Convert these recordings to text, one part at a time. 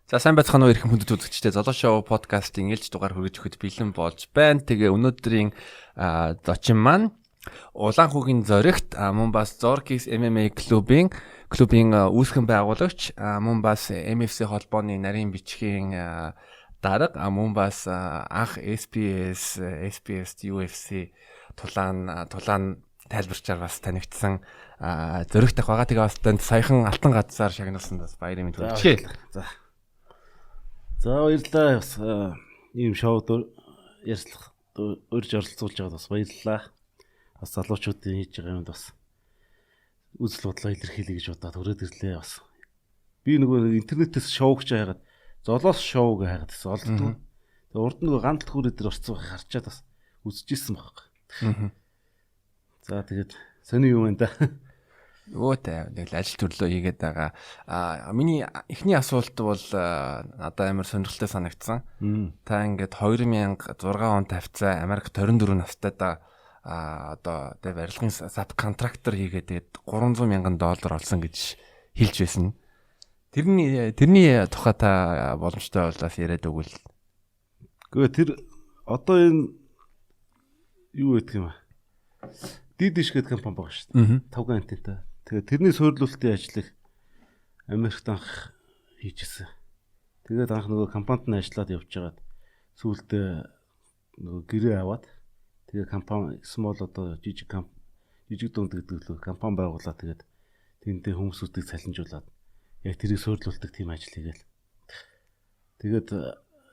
За, сайн байцгаана уу, эрхэм хүндэт үзэгчдээ. Золоо шоу подкастын ээлж дугаар хүргэж өгөхөд бэлэн болж байна. Тэгээ өнөөдрийн зочин маань Улаан хүүгийн зоригт, мөн бас Zorkis MMA клубын үүсгэн байгуулагч, мөн бас MFC холбооны нарийн бичгийн дарга, мөн бас анх SPS SPS UFC тулаан тайлбарчаар бас танигдсан Зоригт ах байгаа. Тэгээ бас танд саяхан алтан газар шагнуулсан, бас баярын мэнд хүргэе. За. За, баярлалаа. Бас ийм шоуд ярьцлах урьж оролцуулж байгаад бас баярлалаа. Бас залуучуудын хийж байгаа юмд бас үзэл бодлоо илэрхийлье гэж бодоод хүрээд ирлээ бас. Би нөгөө интернетээс шоу гэж хайгаад, Золоос шоу гэж хайгаад гэсэн, олддгүй. Тэгээ урд нөгөө гандал хүрээ дээр орсон байхыг харчаад бас үзчихсэн байхгүй. За, тэгээд сони юм байна да. Нөгөө та нэг л ажил төрлөө хийгээд байгаа. А миний эхний асуулт бол надад амар сонирхолтой санагдсан. Та ингээд 2006 он тавьцаа Америк 24 настай да, одоо тэ барилгын subcontractor хийгээд, тэгээд 300 мянган доллар олсон гэж хэлж байсан. Тэрний тухай та боломжтой бол бас яриад өгвөл. Гэхдээ тэр одоо энэ юу гэдэг юм бэ? DiDish гэдэг компани байгаа шүү дээ. 5G антентай. Тэгээд тэрний суйрлуулалтын ажлыг Америкт анх хийжсэн. Тэгээд анх нөгөө компанид нь ажиллаад явж байгаад сүүлдээ нөгөө гэрээ аваад, тэгээ компани small, одоо жижиг дунд гэдэг лөө компани байгуулад, тэгээд тэндээ хүмүүсүүдийг цалинжуулаад, яг тэрийг суйрлуулдаг тийм ажил хийгээл. Тэгээд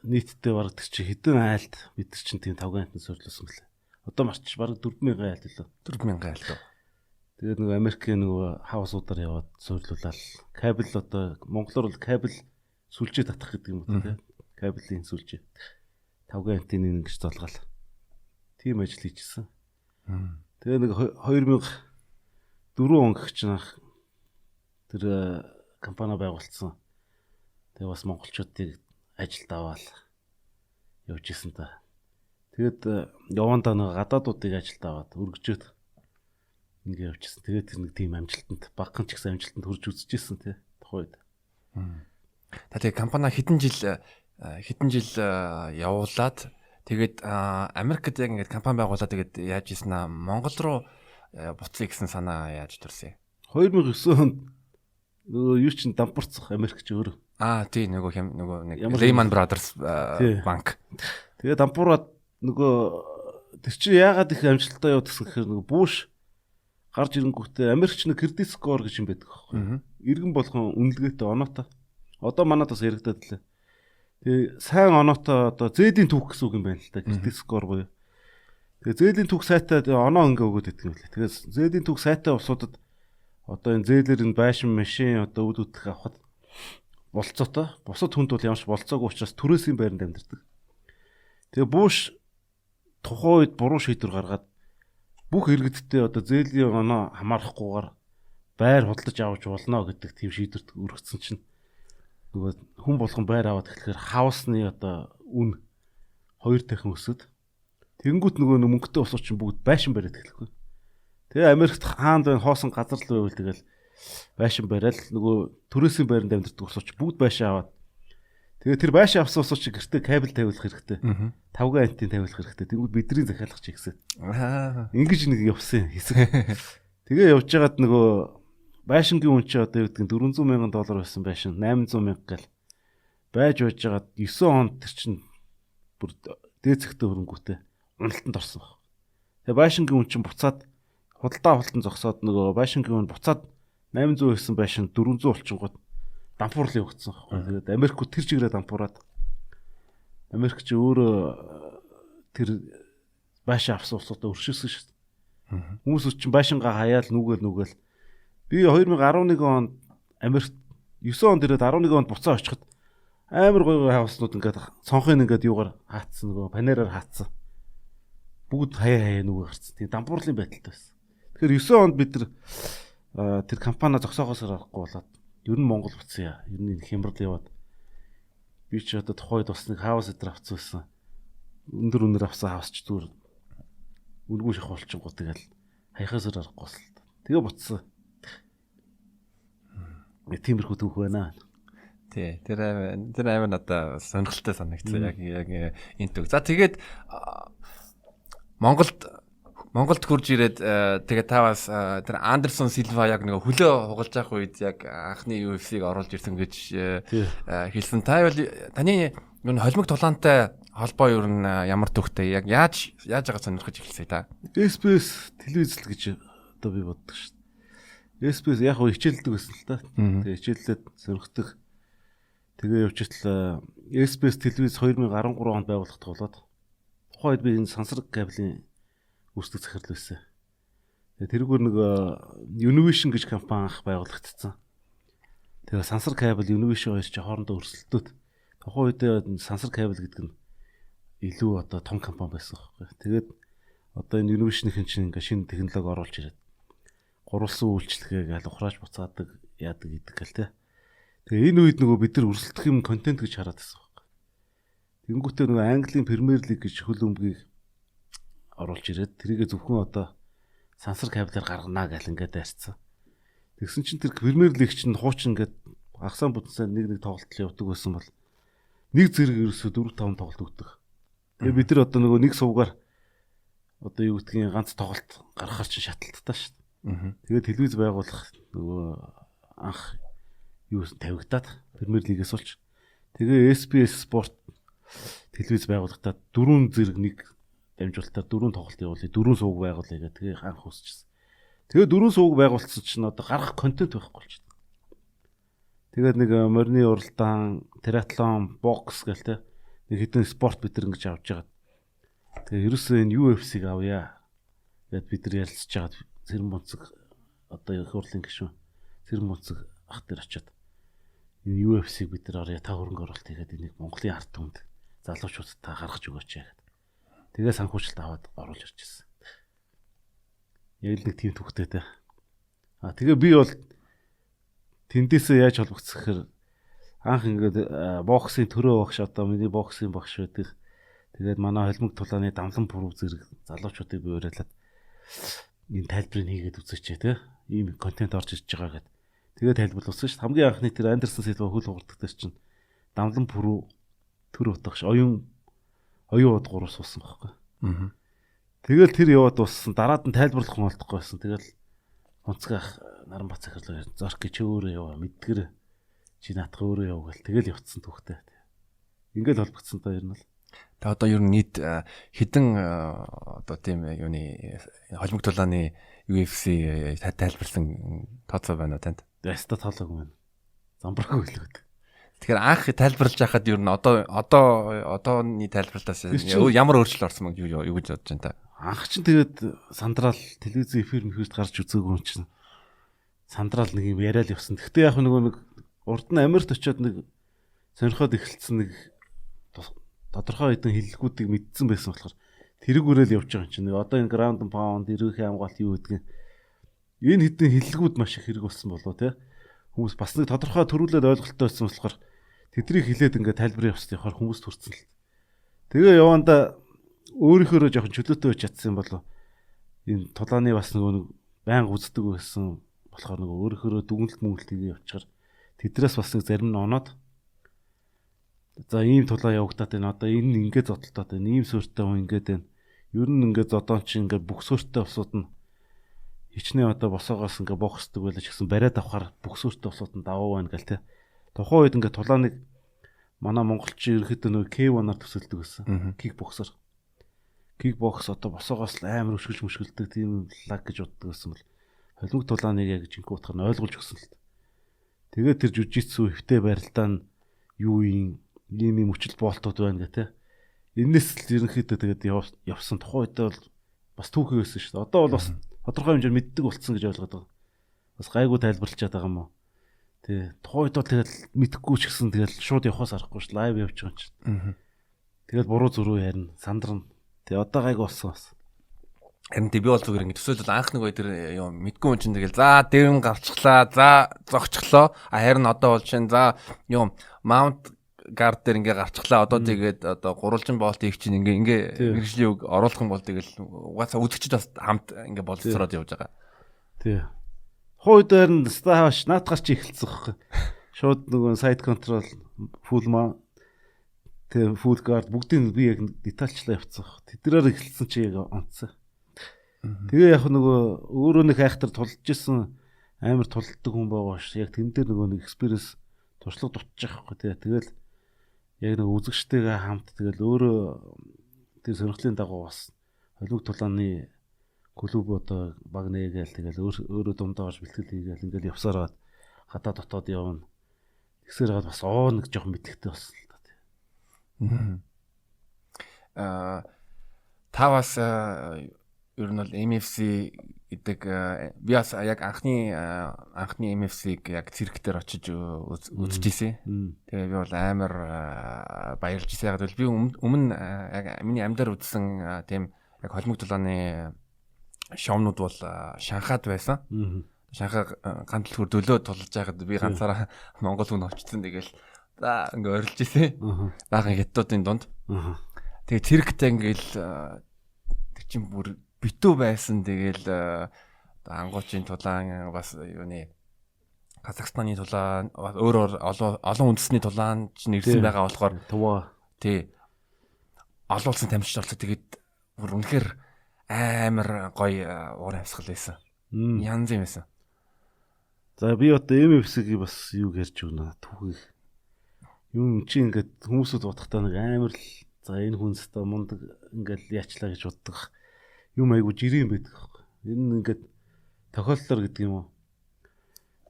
нийтдээ бараг тэр чи хэдэн айлд бид нар чинь тийм 5G антен суйрлуулсан бэлээ. Одоо марч бараг 4000 айлд лөө. 4000 айлд уу. Тэгээд нөгөө Америкийн нөгөө house уудаар яваад суйрлуулаад, кабель, одоо монголоор бол кабель сүлжээ татах гэдэг юм уу, тийм, кабелийн сүлжээ. 5G антеныг ингэж золгоол. Тийм ажил хийжсэн. Тэгээ нэг 2004 он гэх чинь анх тэр компани байгуулсан. Тэгээ бас монголчуудыг ажилд аваад явж исэн та. Тэгээд явандаа нэг гадаадуудыг ажилд аваад өргөжөөд ингээ явчихсан. Тэгээд тэр нэг тийм амжилтанд, багахан ч гэсэн амжилтанд хүрч үзчихсэн, тий, тухайн үед. Та тэгээ компани хэдэн жил явуулаад, тэгээд Америкт яг ингээд компани байгуулад, тэгээд яаж ийсэн аа, Монгол руу буцъя гэсэн санаа яаж төрсөн юм? 2009 онд нөгөө юу чин дампуурцах, Америк ч өөрөө. Аа тий, нөгөө хэм нөгөө нэг Lehman Brothers банк. Тэгээд дампуураад, нөгөө тэр чинь яагаад их амжилттай явагдсан гэхээр нөгөө Буш гарч ирэнгүүтээ Америкч нэг credit score гэж юм байдаг байхгүй. Иргэн болгон үнэлгээтэй, оноотой. Одоо манад бас яригадаад лээ. Тэгээ сайн оноотой, одоо зээлийн түүх гэсэн үг юм байна л та, credit score буюу. Тэгээ зээлийн түүх сайтай оноо ингээ өгөөд идэх юм лээ. Тэгээ зээлийн түүх сайтай улсуудад одоо энэ зээлэр нь байшин, машин, одоо үд үтлэх авахд болцоотой. Бусад хүнд бол ямарч болцоогүй учраас түрээсийн байранд амьдардаг. Тэгээ Буш тухайн үед буруу шийдвэр гаргаад бүх иргэдтэй одоо зээлийн оноо хамаарахгүйгээр байр худалдаж авч болно гэдэг тийм шийдвэрт өргөцсөн чинь нөгөө хүн болгон байр аваад эхлэхээр house ны одоо үн хоёр дахин өсөд, тэгэнгүүт нөгөө мөнгөтэй улсууд чинь бүгд байшин бариад эхлэхгүй. Тэгээ Америкт хаанд байна, хоосон газар л байвал тэгэл байшин бариад, нөгөө түрээсийн байранд амьдардаг улсууд чинь бүгд байшин аваад, тэгээ тэр байшин авсан улсууд чинь гэртээ кабель тавиулах хэрэгтэй. 5G антен тавиулах хэрэгтэй. Тэнгүүд бидний захиалга чи ихсээд. Ингэж нэг явсан хэсэг. Тэгээ явж байгаад нөгөө байшингийн үн чи одоо юу гэдэг нь 400 мянган доллар байсан байшин 800 мянга гэл байж байгаад 9 онд тэр чинь бүр дээцэгтэй хөрөнгөтэй уналтанд орсон баг. Тэгээ байшингийн үн чинь буцаад худалдаа авалтан зогсоод, нөгөө байшингийн үн буцаад 800 байсан байшин 400 болчингууд дампуурлын явагдсан байхгүй. Тэгээд Америкууд тэр чигээрээ дампуураад, Америк чи өөрөө тэр байшин авсан улсуудаа өршөөсөн шүү дээ. Хүмүүс чинь байшингаа хаяал нүгэл нүгэл. Би 2011 онд Америкт, 9 онд ирээд 11 онд буцаа очиход амар гоё гоё house нууд ингээд цонхын ингээд юугаар хаацсан, нөгөө панераар хаацсан. Бүгд хаяа хаяа нүгэ гарцсан. Тийм дампуурлын байдалтай байсан. Тэгэхээр 9 онд бид тэр компани зогсоогоос аргагүй болоод ер нь Монгол буцъя. Ер нь энэ хямрал яваад, би ч одоо тухайд бас нэг house эдэр авцсан байсан. Өндөр өндөр авсан house ч зүгээр үнгүй шах болчихгоо, тэгэл хаяхаас аргагүй болсон л та. Тэгээ буцсан. Тиймэрхүү түүх байна. Тий, тэр амар надад сонирхолтой санагдсан. Яг энэ төг. За тэгээд Монголд хурж ирээд тэгээд та бас тэр Андерсон Силва яг нэг хөлөө хугалж явах үед яг анхны UFC-г оруулж ирсэн гэж хэлсэн. Та бол таны юу холимог тулаантай холбоо юу н ямар төвхтэй яг яаж байгаа сонирхож эхэлсэн та? SBS телевиз л гэж одоо би боддог шүү дээ. SBS яг хөө хичээлдэг байсан л та. Тэгээ хичээллээд сонирхдаг. Тэгээ явчихлаа. SBS телевиз 2013 онд байгуулагдах болоод тухайн үед би энэ сансар кабелийн үүсдэг захирал байсан. Тэгээ тэрүүгээр нэг Univision гэж компани анх байгуулагдсан. Тэгээ сансар кабель Univision хоёр чи хоорондоо өрсөлдөөд тухайн үед сансар кабель гэдэг нь илүү одоо том компани байсан байхгүй. Тэгээд одоо энэ Univision-ийн чинь ингээ шинэ технологи оруулж ирээд гурвалсан үйлчлэгээ гээл ухрааж буцаадаг яадаг гэдэг гэл те. Тэгээ энэ үед нөгөө бид нар өрсөлдөх юм контент гэж хараад байсан байхгүй. Тэнгүүтээ нөгөө Английн Premier League гэж хөл өмгийг оруулж ирээд тэрийгэ зөвхөн одоо сансар кабелээр гаргана гэл ингээд дайрцсан. Тэгсэн чинь тэр Premier League чинь хуучин ингээд агсан бүтэнсээ нэг нэг тоглолт явдаг байсан бол нэг зэрэг ерөөсөө 4 5 тоглолт өгдөг. Тэгээ бид нар одоо нөгөө нэг сувгаар одоо юу гэдгийг ганц тоглолт гаргахар чинь шаталттай шүү дээ. Тэгээ телевиз байгуулах нөгөө анх юу тавигдаад Premier League-ээс болж тэгээ SBS Sport телевиз байгуулагдаад дөрвөн зэрэг нэг дамжуулалтаар дөрвөн тоглолт явуулъя, дөрвөн сувг байгуулъя гэх тэгээ анх үсчихсэн. Тэгээ дөрвөн сувг байгуулсан чинь одоо гарах контент байхгүй болчихсон. Тэгээд нэг морины уралдаан, триатлон, бокс гэл те нэг хэдэн спорт бид нар ингэж авч жагаад. Тэгээ ерөөсөө энэ UFC-г авъя гэд бид нар ярилцж жагаад Цэрэн бонцог одоо их хурлын гишүүн Цэрэн бонцог ах дээр очиод энэ UFC-г бид нар орё та хөрөнгө оруулалт хийгээд энийг Монголын ард түмэнд залуучуудтай гаргаж өгөөч гэдэг. Тэгээ санхүүжилт аваад оруулж ирж ирсэн. Яг л нэг тийм түүхтэй те. А тэгээ би бол тэндээсээ яаж холбогдсон гэхээр анх ингээд боксын төрөө багш одоо миний боксын багш байдаг. Тэгээд манай холимог тулааны дамлан пүрв зэрэг залуучуудыг би уриалаад энэ тайлбарыг хийгээд үзээч те. Ийм контент орж ирж байгаа гэд. Тэгээ тайлбарлуулсан шүү дээ. Хамгийн анхны тэр Андерсон Силва хөл хугардаг дээр чинь дамлан пүрв төр утгаш оюун од гурав суусан байхгүй. Аа. Тэгэл тэр яваад дууссан. Дараад нь тайлбарлах хүн олдохгүй байсан. Тэгэл Унцгаах Наранбат захирлаа Зорки чи өөрөө яваа мэдгэр чи наатах өөрөө яв гэл тэгэл явцсан түүхтэй. Ингээл холбогдсон та ер нь л. Та одоо ер нь нийт хэдэн одоо тийм юуны холимог тулааны UFC тайлбарлсан тооцоо байна уу танд? Яста тоолоогүй байна. Замбраагүй л гэдэг. Тэгэхээр анх тайлбарлаж байхад ер нь одооны тайлбарлалтаас ямар өөрчлөлт орсон мөн юу гэж бодож байна та? Анх чинь тэгээд сандраал телевизийн эфир мэхэрт гарч үзээгүй юм чинь сандраал нэг юм яриад явсан. Гэхдээ яг нөгөө нэг урд нь Америкт очиод нэг сонирхоод эхэлсэн нэг тодорхой хэдэн хэллэгүүдийг мэдсэн байсан болохоор тэрүүгээрэл явж байгаа юм чинь. Нэг одоо энэ ground and pound, эрүүхэн хамгаалт юу гэдгийг энэ хэдэн хэллэгүүд маш их хэрэг болсон болоо те. Хүмүүс бас нэг тодорхой төрүүлээд ойлголттой байсан болохоор тэднийг хилээд ингээд тайлбар явуулсан явахаар хүмүүс төрсөн л. Тэгээ явандаа өөрийнхөөрөө жоохон чөлөөтэй байж чадсан юм болов. Энэ тулааны бас нөгөө нэг байнга үздэг байсан болохоор нөгөө өөрийнхөөрөө дүгнэлт мөнгөлт хийгээ явчихаар тэдрээс бас нэг зарим нь оноод за ийм тулаа явагдаад байна. Одоо энэ ингээд зодтолтоод байна. Ийм суурьтай хүн ингээд байна. Ер нь ингээд зодоон чи ингээд бүх суурьтай босууд нь хичнээн одоо босоогоос ингээд боксдаг байлаа ч гэсэн бариад авахар бүх суурьтай босууд нь давуу байна гэл те. Тухайн үед ингээд тулааныг манай монголчин ерөөхдөө нөгөө K1-аар төсөөлдөг байсан. Кикбоксер. Кикбокс одоо босоогоос л амар өшгөлж мөшгөлдөг тийм лаг гэж боддог байсан бол холимог тулааныг яг жинхэнэ утгаар нь ойлгуулж өгсөн л. Тэгээд тэр жүжицү хэвтэй барилдаа нь юу юм ийм ийм хүчил боолтууд байна гэх те. Энээс л ерөнхийдөө тэгээд явсан тухайн үедээ бол бас түүхий байсан шүү дээ. Одоо бол бас тодорхой хэмжээнд мэддэг болцсон гэж ойлгоод байгаа. Бас гайгүй тайлбарлаж чадаа юм уу. Тэ тухайн үед бол тэгэл мэдхгүй ч гэсэн тэгэл шууд явахаас аргагүй ш лайв явж байгаа юм чинь. Тэгэл буруу зүрүү ярина, сандарна. Тэ одоо гайгүй болсон бас. Харин би бол зүгээр ингэ төсөөлөл анх нэг тэр юм мэдгүй хүн чинь тэгэл за дэвэн гарчглаа, за зогчглоо. А харин одоо бол чинь за юм mount guard дээр ингээ гарчглаа. Одоо тэгээд одоо гурвалжин боолт их чинь ингээ ингээ мэргэжлийн үг оруулах юм бол тэгэл угаасаа үзэгчд бас хамт ингээ боловсроод явж байгаа. Тий. Хойд харин стааш наатахаар чи эхэлсэн байхгүй. Шууд нөгөө side control, full mount, тэг full guard бүгдийг би яг детальчлаа явцсан. Тэдрээр эхэлсэн чи яг онцсон. Тэгээ яг нөгөө өөрөө нэг айхтар тулж исэн, амар тулддаг хүн байгаа ш. Яг тэн дээр нөгөө нэг experience, туршлага дутчих байхгүй тий. Тэгэл яг нэг үзэгчтэйгээ хамт тэгэл өөрөө тэр сонирхлын дагуу бас холимог тулааны клуб одоо баг нээгээл, тэгэл өөрөө дундаа орж бэлтгэл хийгээл, ингээл явсараад гадаа дотоод явна. Тэгсээр хаад бас нэг жоохон мэдлэгтэй болсон л та тий. Та бас ер нь бол MFC гэдэг, би бас яг анхны MFC-г яг цирк дээр очиж үзчихсэн. Тэгээ би бол амар баярлж ирсэн. Яг бол би өмнө яг миний амьдаар үзсэн тийм яг холимог тулааны шоунууд бол Шанхайд байсан. Шанхай ган түлхүүр дөлөө тулж байхад би ганцаараа монгол хүн очсон. Тэгэл за ингээ орилж ирсэн. Баахан хятадуудын дунд. Тэгээ цирктэй ингээл тэр чинь бүр битүү байсан. Тэгэл одоо ангуучийн тулаан, бас юуны, Казахстаны тулаан, өөр олон олон үндэсний тулаан чинь ирсэн байгаа болохоор Туваа. Тий. Олон улсын тамирчид болцоо, тэгээд бүр үнэхээр амар гоё уур амьсгал байсан. Янз юм байсан. За, би одоо MFC-ийг бас юу ярьж өгнө, түүхийг. Юм чи ингээд хүмүүсүүд бодохдоо нэг амар л за энэ хүн өстой мундаг ингээд яачлаа гэж боддог. Юм айгу жирийн байдаг байхгүй. Энэ ингээд тохиоллоор гэдэг юм уу.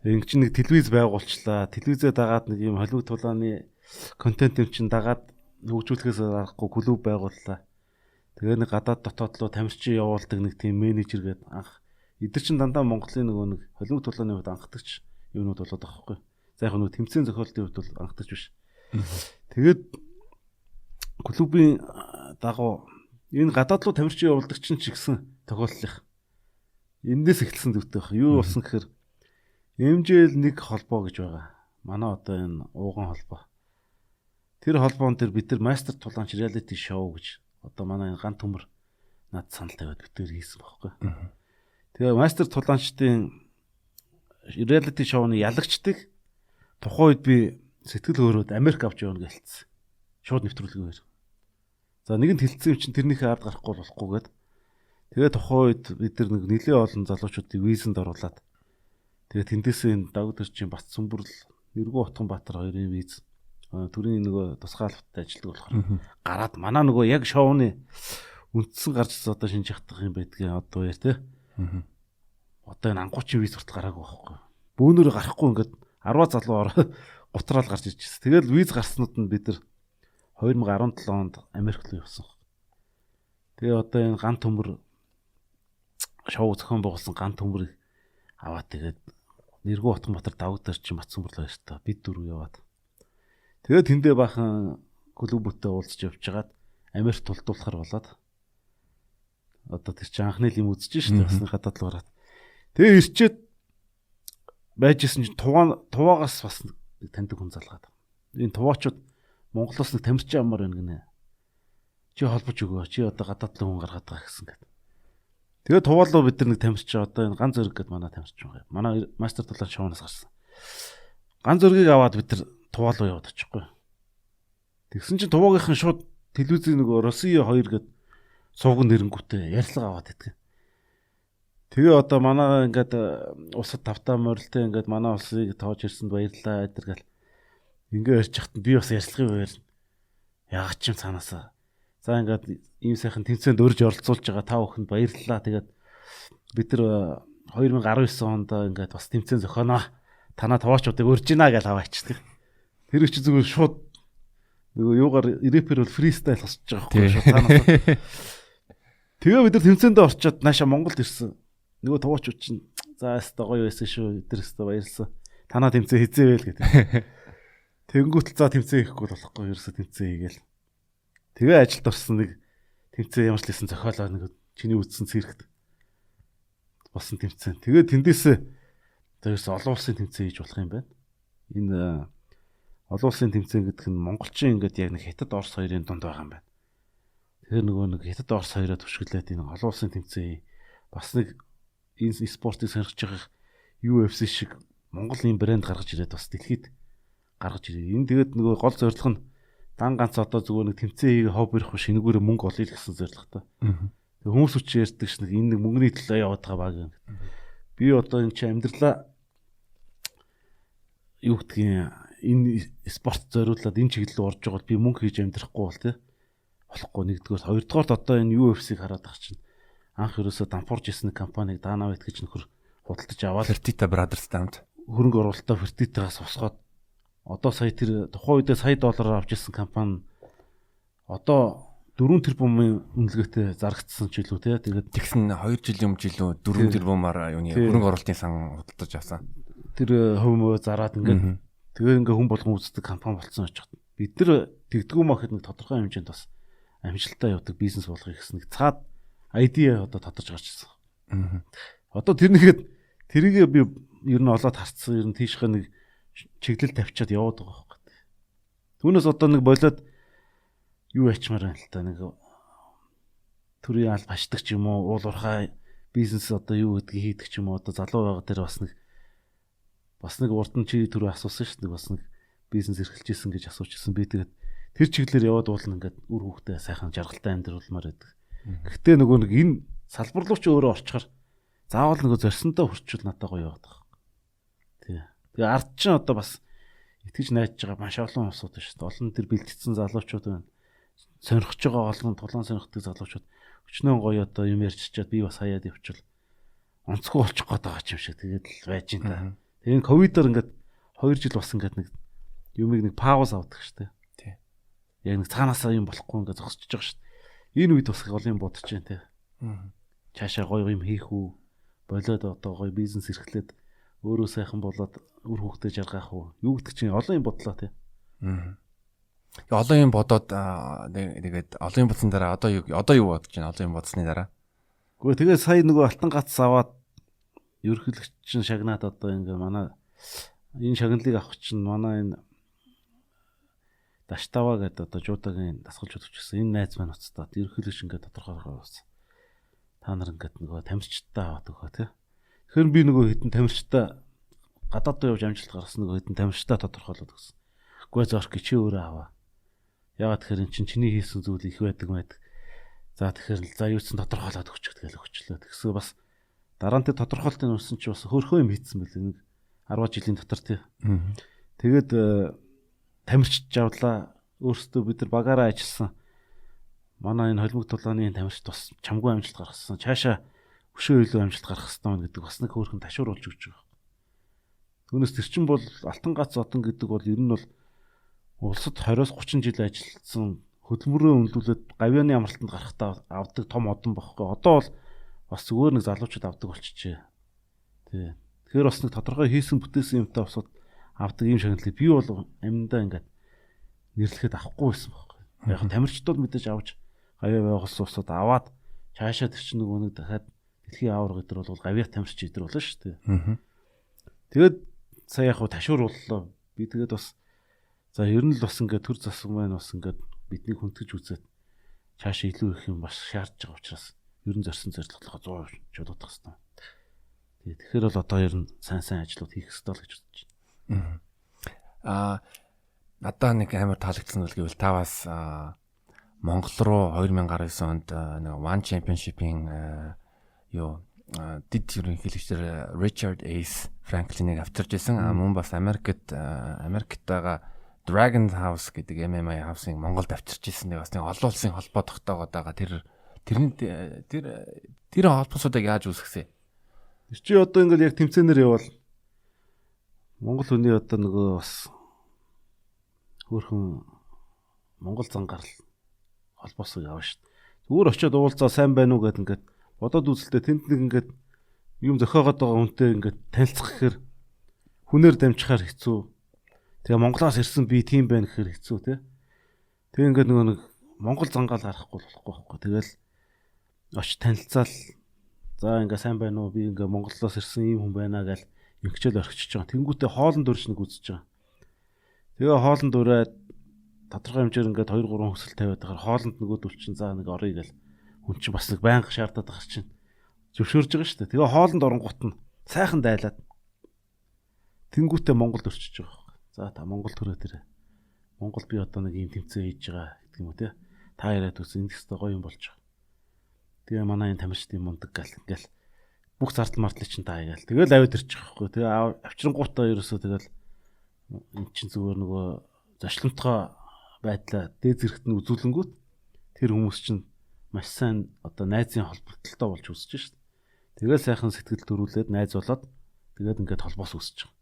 Тэг чинь нэг телевиз байгуулчлаа. Телевизээ дагаад нэг юм холимог тулааны контент юм чинь дагаад хөгжүүлэхээс аргагүй клуб байгууллаа. Тэгээ нэг гадаад дотоод руу тамирчин явуулдаг нэг тийм менежер гэдэг анх эдгээр чинь дандаа Монголын нөгөө нэг холимог тулааны хувьд анхдагч юмнууд болоод байгаа байхгүй. За, яг нөгөө тэмцээн зохиолтын хувьд бол анхдагч биш. Тэгээд клубын дагуу энэ гадаад руу тамирчин явуулдаг чинь ч ихсэн тохиолдлынх. Эндээс эхэлсэн зүйтэй байх. Юу болсон гэхээр MJL нэг холбоо гэж байгаа. Манай одоо энэ ууган холбоо. Тэр холбоон дээр бид нар мастер тулаанч reality show гэж одоо манай энэ ган төмөр над санал тавиад бид тэр хийсэн байхгүй. Тэгээ мастер тулаанчдын reality show-ны ялагчдыг тухайн үед би сэтгэл хөөрөөд Америк авч явна гэлцсэн. Шууд нэвтрүүлгээр. За, нэгэнт хэлсэн юм чинь тэрнийхээ ард гарахгүй болохгүйгээд. Тэгээ тухайн үед бид нар нэг нэлээд олон залуучуудыг визэнд оруулаад, тэгээ тэндээсээ энэ Дагд төрчин, Бат Сүмбүрл, Нэргүү Утганбаатар хоёрын виз, төрийн нөгөө тусгай албатай ажилладаг болохоор гараад манай нөгөө яг шоуны үндсэн гарч одоо шинж хатах юм байдгийг одоо яа те. Одоо энэ ангуучин виз хүртэл гараагүй байхгүй. Бөөнөрөө гарахгүй ингээд 10 залуу ороо гутраал гарч ирчихсэн. Тэгэл виз гарснууд нь бид нар 2017 онд Америк руу явсан. Тэгээ одоо энэ ган төмөр шоу зохион байгуулсан ган төмөрийг аваад, тэгээд Нэргүү Утганбаатар, Давг Дэрчин, Бат Сүмбэрлээ хоёртой бид дөрөв яваад. Тэгээд тэндээ баахан клубүүдтэй уулзч явж хагаад Америк тулдуулахар болоод одоо тэр чинь анхны л юм үзэж шít бас нэг гадаад л гараад. Тэгээ ирчээд байж исэн чинь Туваагаас бас нэг таньдаг хүн залгаад. Энэ туваачууд Монголоос нэг тамирчин амаар байна гинэ. Чи холбож өгөө. Чи одоо гадаад л хүн гаргаад байгаа гэсэн гэдэг. Тэгээ туваалуу бид нар нэг тамирчин, одоо энэ ган зөрөг гэдэг манай тамирчин байгаа. Манай мастер тулаан шоунаас гарсан. Ган зөргийг аваад бид нар туваалуу яваад очихгүй. Тэгсэн чинь туваагийнхан шууд телевизийн нөгөө Россия 2 гэдэг сувган нэрэнгүүтээ ярьцлага аваад иддэг. Тэгээ одоо манай ингээд улсад тавтаа морилтой ингээд манай улсыг тоож ирсэнд баярлалаа эдэр гэл ингээ ярьж хахад би бас ярьцлагын үеэр яагаад ч юм цаанаасаа за ингээд ийм сайхан тэмцээнд урьж оролцуулж байгаа та бүхэнд баярлалаа. Тэгээд бид нар 2019 онд ингээд бас тэмцээн зохионоо. Танаа таваачуудыг урьж гинэ гэж аваачдаг. Тэр чи зүгээр шууд нөгөө юугаар рэпер бол фристайл босч байгаа байхгүй шууд цаанаасаа. Тэгээ бид нар тэмцээндээ орчоод нааша Монголд ирсэн. Нөгөө туваачууд чинь за өстой гоё байсан шүү. Эдэр өстой баярлсан. Танаа тэмцээн хизээ байл гэдэг. Тэнгүүтэл за тэмцээн хийхгүй болохгүй, ерөөсө тэмцээн хийгээл. Тэгээ ажилд орсон нэг тэмцээн ямар ч лсэн зохиолоо нэг чиний үдсэн циркт болсон тэмцээн. Тэгээ тэндээсээ за ерөөсө олон улсын тэмцээн хийж болох юм байна. Энэ олон улсын тэмцээн гэдэг нь монголчин ингээд яг нэг Хятад, Орос хоёрын дунд байгаа юм байна. Тэгэхээр нөгөө нэг Хятад, Орос хоёроо түшиглээд энэ олон улсын тэмцээн бас нэг энэ спортыг сонирхож байгаа UFC шиг Монгол ийм брэнд гаргаж ирээд бас дэлхийд гаргаж ирээ. Энэ тэгээд нөгөө гол зорилго нь дан ганц одоо зүгээр нэг тэмцээн хийгээ хоб ирэх биш энэгүүрээ мөнгө олъё гэсэн зорилготой. Тэгээ хүмүүс үчи ярьдаг ш нэг энэ нэг мөнгөний төлөө яваад байгаа баг юм. Би одоо энэ чи амьдралаа юу гэдгийг энэ спорт зориулаад энэ чиглэл рүү орж байгаа бол би мөнгө хийж амьдрахгүй бол тий болохгүй нэгдүгээр хоёрдугаарт одоо энэ UFC-г хараад байгаа чинь анх ерөөсө дампуурж исэн компаниг Dana White гэж нөхөр худалдаж аваад Fertitta Brothers дамд хөрөнгө оруулалтаа Fertitta-гаас босгоод одоо сая тэр тухайн үедээ сая доллараар авч ирсэн компани одоо 4 тэрбумын үнэлгээтэй зарагдсан ч илүү тий. Тэгээд тэгсэн 2 жилийн өмнө жилүү 4 тэрбумаар юуны хөрөнгө оруулалтын сан худалдаж авсан. Тэр хувь мөө зараад ингээд тэгээд ингээ хүн болгон үздэг компани болцсон очих. Бид нар тэгдэггүй махад нэг тодорхой хэмжээнд бас амжилттай явдаг бизнес болгоё гэсэн нэг цаад idea одоо тодорч гарч ирсэн. Одоо тэр нэгэд тэрийгээ би ер нь олоод харцсан ер нь тийшээ нэг чиглэл тавьчаад яваад байгаа байхгүй. Түүнээс одоо нэг болоод юу ячмаар байна л та нэг төрийн аль башдаг ч юм уу уул уурхай бизнес одоо юу гэдгийг хийдэг ч юм уу одоо залуу байгаа дээр бас нэг урд нь чи түрүү асуусан шүү дээ бас нэг бизнес эрхэлж исэн гэж асуучсан би тэгээд тэр чиглэлээр яваад уулна ингээд үр хүүхдээ сайхан жаргалтай амьдруулмаар байдаг. Гэхдээ нөгөө нэг энэ салбар руу ч өөрөө орчхоор заавал нөгөө зорьсондоо хүрчүүл надад гоё яваад байгаа. Тий. Тэгээ ард чинь одоо бас итгэж найдаж байгаа маш олон улсууд байна шүү дээ. Олон тэр бэлтгэсэн залуучууд байна. Сонирхож байгаа олон тулаан сонирхдаг залуучууд өчнөө гоё одоо юм ярьчихэд би бас хаяад явуучвал онцгой болчих гээд байгаа юм шиг тэгээд л байж ин та. Тэгээ энэ ковидор ингээд 2 жил бас ингээд нэг юмыг нэг пауз авдаг шүү дээ. Тий. Яг нэг цаанаасаа юм болохгүй ингээд зогсож байгаа шүү дээ. Энэ үед бас олон юм бодож байна те. Цаашаа гоё юм хийх үү? Болоод одоо гоё бизнес эрхлээд өөрөө сайхан болоод үр хүүхдээ жаргаах уу? Юу гэдэг чинь олон юм бодлоо те. Олон юм бодоод тэгээд олон юм бодсон дараа одоо юу бодож байна? Олон юм бодсны дараа. Гэхдээ тэгээд сая нөгөө алтан гац аваад ерөнхийлөгч чинь шагнаад одоо ингээ манай энэ шагналыг авах чинь манай энэ Даштава гэдэг одоо жуудагийн дасгалж үзчихсэн энэ найз маань уцтаад ерөнхийлөгч ингээ тодорхойлгоо явуулсан. Та нар ингээд нөгөө тамирчтай аваад өгөө тий. Тэгэхээр би нөгөө хитэн тамирчтай гадаад руу явж амжилт гаргасан нөгөө хитэн тамирчтай тодорхойлоод өгсөн. Үгүй зорк чи өөрөө аваа. Ягаад тэгэхээр эн чинь чиний хийсэн зүйл их байдаг байдаг. За тэгэхээр за юу ч тодорхойлоод өгчих тэгэл өгчлөө. Тэгсээ бас дараа нь тэр тодорхойлтын өмсөн чи бас хөрхөө юм хийцэн байлээ нэг 10 жилийн дотор тий. Тэгээд тамирчид жавлаа. Өөрсдөө бид нар багаараа ажилласан. Манай энэ холимог тулааны тамирчид бас чамгүй амжилт гаргасан. Цаашаа өшөө илүү амжилт гаргах хэрэгтэй байна гэдэг бас нэг хөөрхөн ташуур болж өгч байгаа. Түүнээс тэр чин бол алтан гац одон гэдэг бол ер нь бол улсад 20-с 30 жил ажилласан хөдөлмөрөө үнэлүүлээд гавьяаны амралтанд гарахдаа авдаг том одон бохгүй. Одоо бол бас зүгээр нэг залуучууд авдаг болчихжээ. Тий. Тэгэхээр бас нэг тодорхой хийсэн бүтээсэн юмтай босоод авдаг юм шагналыг би бол амьдаа ингээд нэрлэхэд авахгүй байсан байхгүй. Яг тамирчдууд мэдээж авч гавьяа байгуулсан усууд аваад цаашаа тэр чинь нөгөө нэг дахиад дэлхийн аварга өдр бол гавьяа тамирч өдр болно шүү дээ. Тэгээд сая яг ташуур боллоо. Би тэгээд бас за ер нь л бас ингээд төр засаг маань бас ингээд биднийг хүндгэж үзээд цаашаа илүү их юм бас шаардж байгаа учраас ер нь зорьсон зорилготлогоо 100% чулуудах хэрэгтэй. Тэгээд тэгэхээр бол одоо ер нь сайн сайн ажлууд хийх ёстой л гэж бодож байна. Надаа нэг амар таалагдсан зүйл гэвэл та бас Монгол руу 2019 онд нэг One Championship-ийн юу дэд ерөнхийлөгчдөр Richard Ace Franklin-ыг авчирч ирсэн. Мөн бас Америкт байгаа Dragon House гэдэг MMA house-ыг Монголд авчирч ирсэн. Нэг бас нэг олон улсын холбоо тогтоогоод байгаа. Тэр тэр холбоосуудыг яаж үүсгэсэн? Тэр чи одоо ингээд яг тэмцээнээр явбал Монгол хүний одоо нөгөө бас хөөрхөн Монгол зан гарал холбоосыг авна шүү дээ. Зүгээр очиод уулзаа сайн байна уу гэд ингээд бодоод үзэлтэй тэнд нэг ингээд юм зохиогоод байгаа хүнтэй ингээд танилцах гэхээр хүнээр дамжихаар хэцүү. Тэгээ Монголоос ирсэн би тийм байна гэхээр хэцүү тий. Тэгээ ингээд нөгөө нэг Монгол зангаал гарахгүй болохгүй байхгүй. Тэгэл очиж танилцаал за ингээ сайн байна уу би ингээ Монголоос ирсэн ийм хүн байна гэл ингэчэл орхичж байгаа. Тэнгүүтээ хоолн дөрж нэг үзэж байгаа. Тэгээ хоолн дөрөөд тодорхой хэмжээр ингээд 2 3 хүсэл тавиад байхаар хоолнд нөгөөдөл чинь за нэг оръё гэл хүн чинь бас нэг байнга шаардаад байгаа чинь зөвшөөрж байгаа шүү дээ. Тэгээ хоолнд оронгууд нь сайхан дайлаад тэнгүүтээ Монголд өрчөж байгаа. За та Монгол төрөө тэр. Монгол би одоо нэг ийм тэмцээн хийж байгаа гэдэг юм уу те. Та яриад үсэн энэ хэвээр гоё юм болж байгаа. Тэгээ манай энэ тамирчдын мундаг гал ингээл бүх зардал мардлыг чинь та хийгээл. Тэгэл аваад ирчих байхгүй. Тэгээ авчирангуутаа ерөөсөө тэгэл эн чинь зүгээр нөгөө зочломтгой байдлаа дээд зэрэгт нь үзүүлэнгүүт тэр хүмүүс чинь маш сайн одоо найзын холбогдлолтой болж үсэж шít. Тэгэл сайхан сэтгэл төрүүлээд найз болоод тэгээд ингээд холбоос үүсэж байгаа.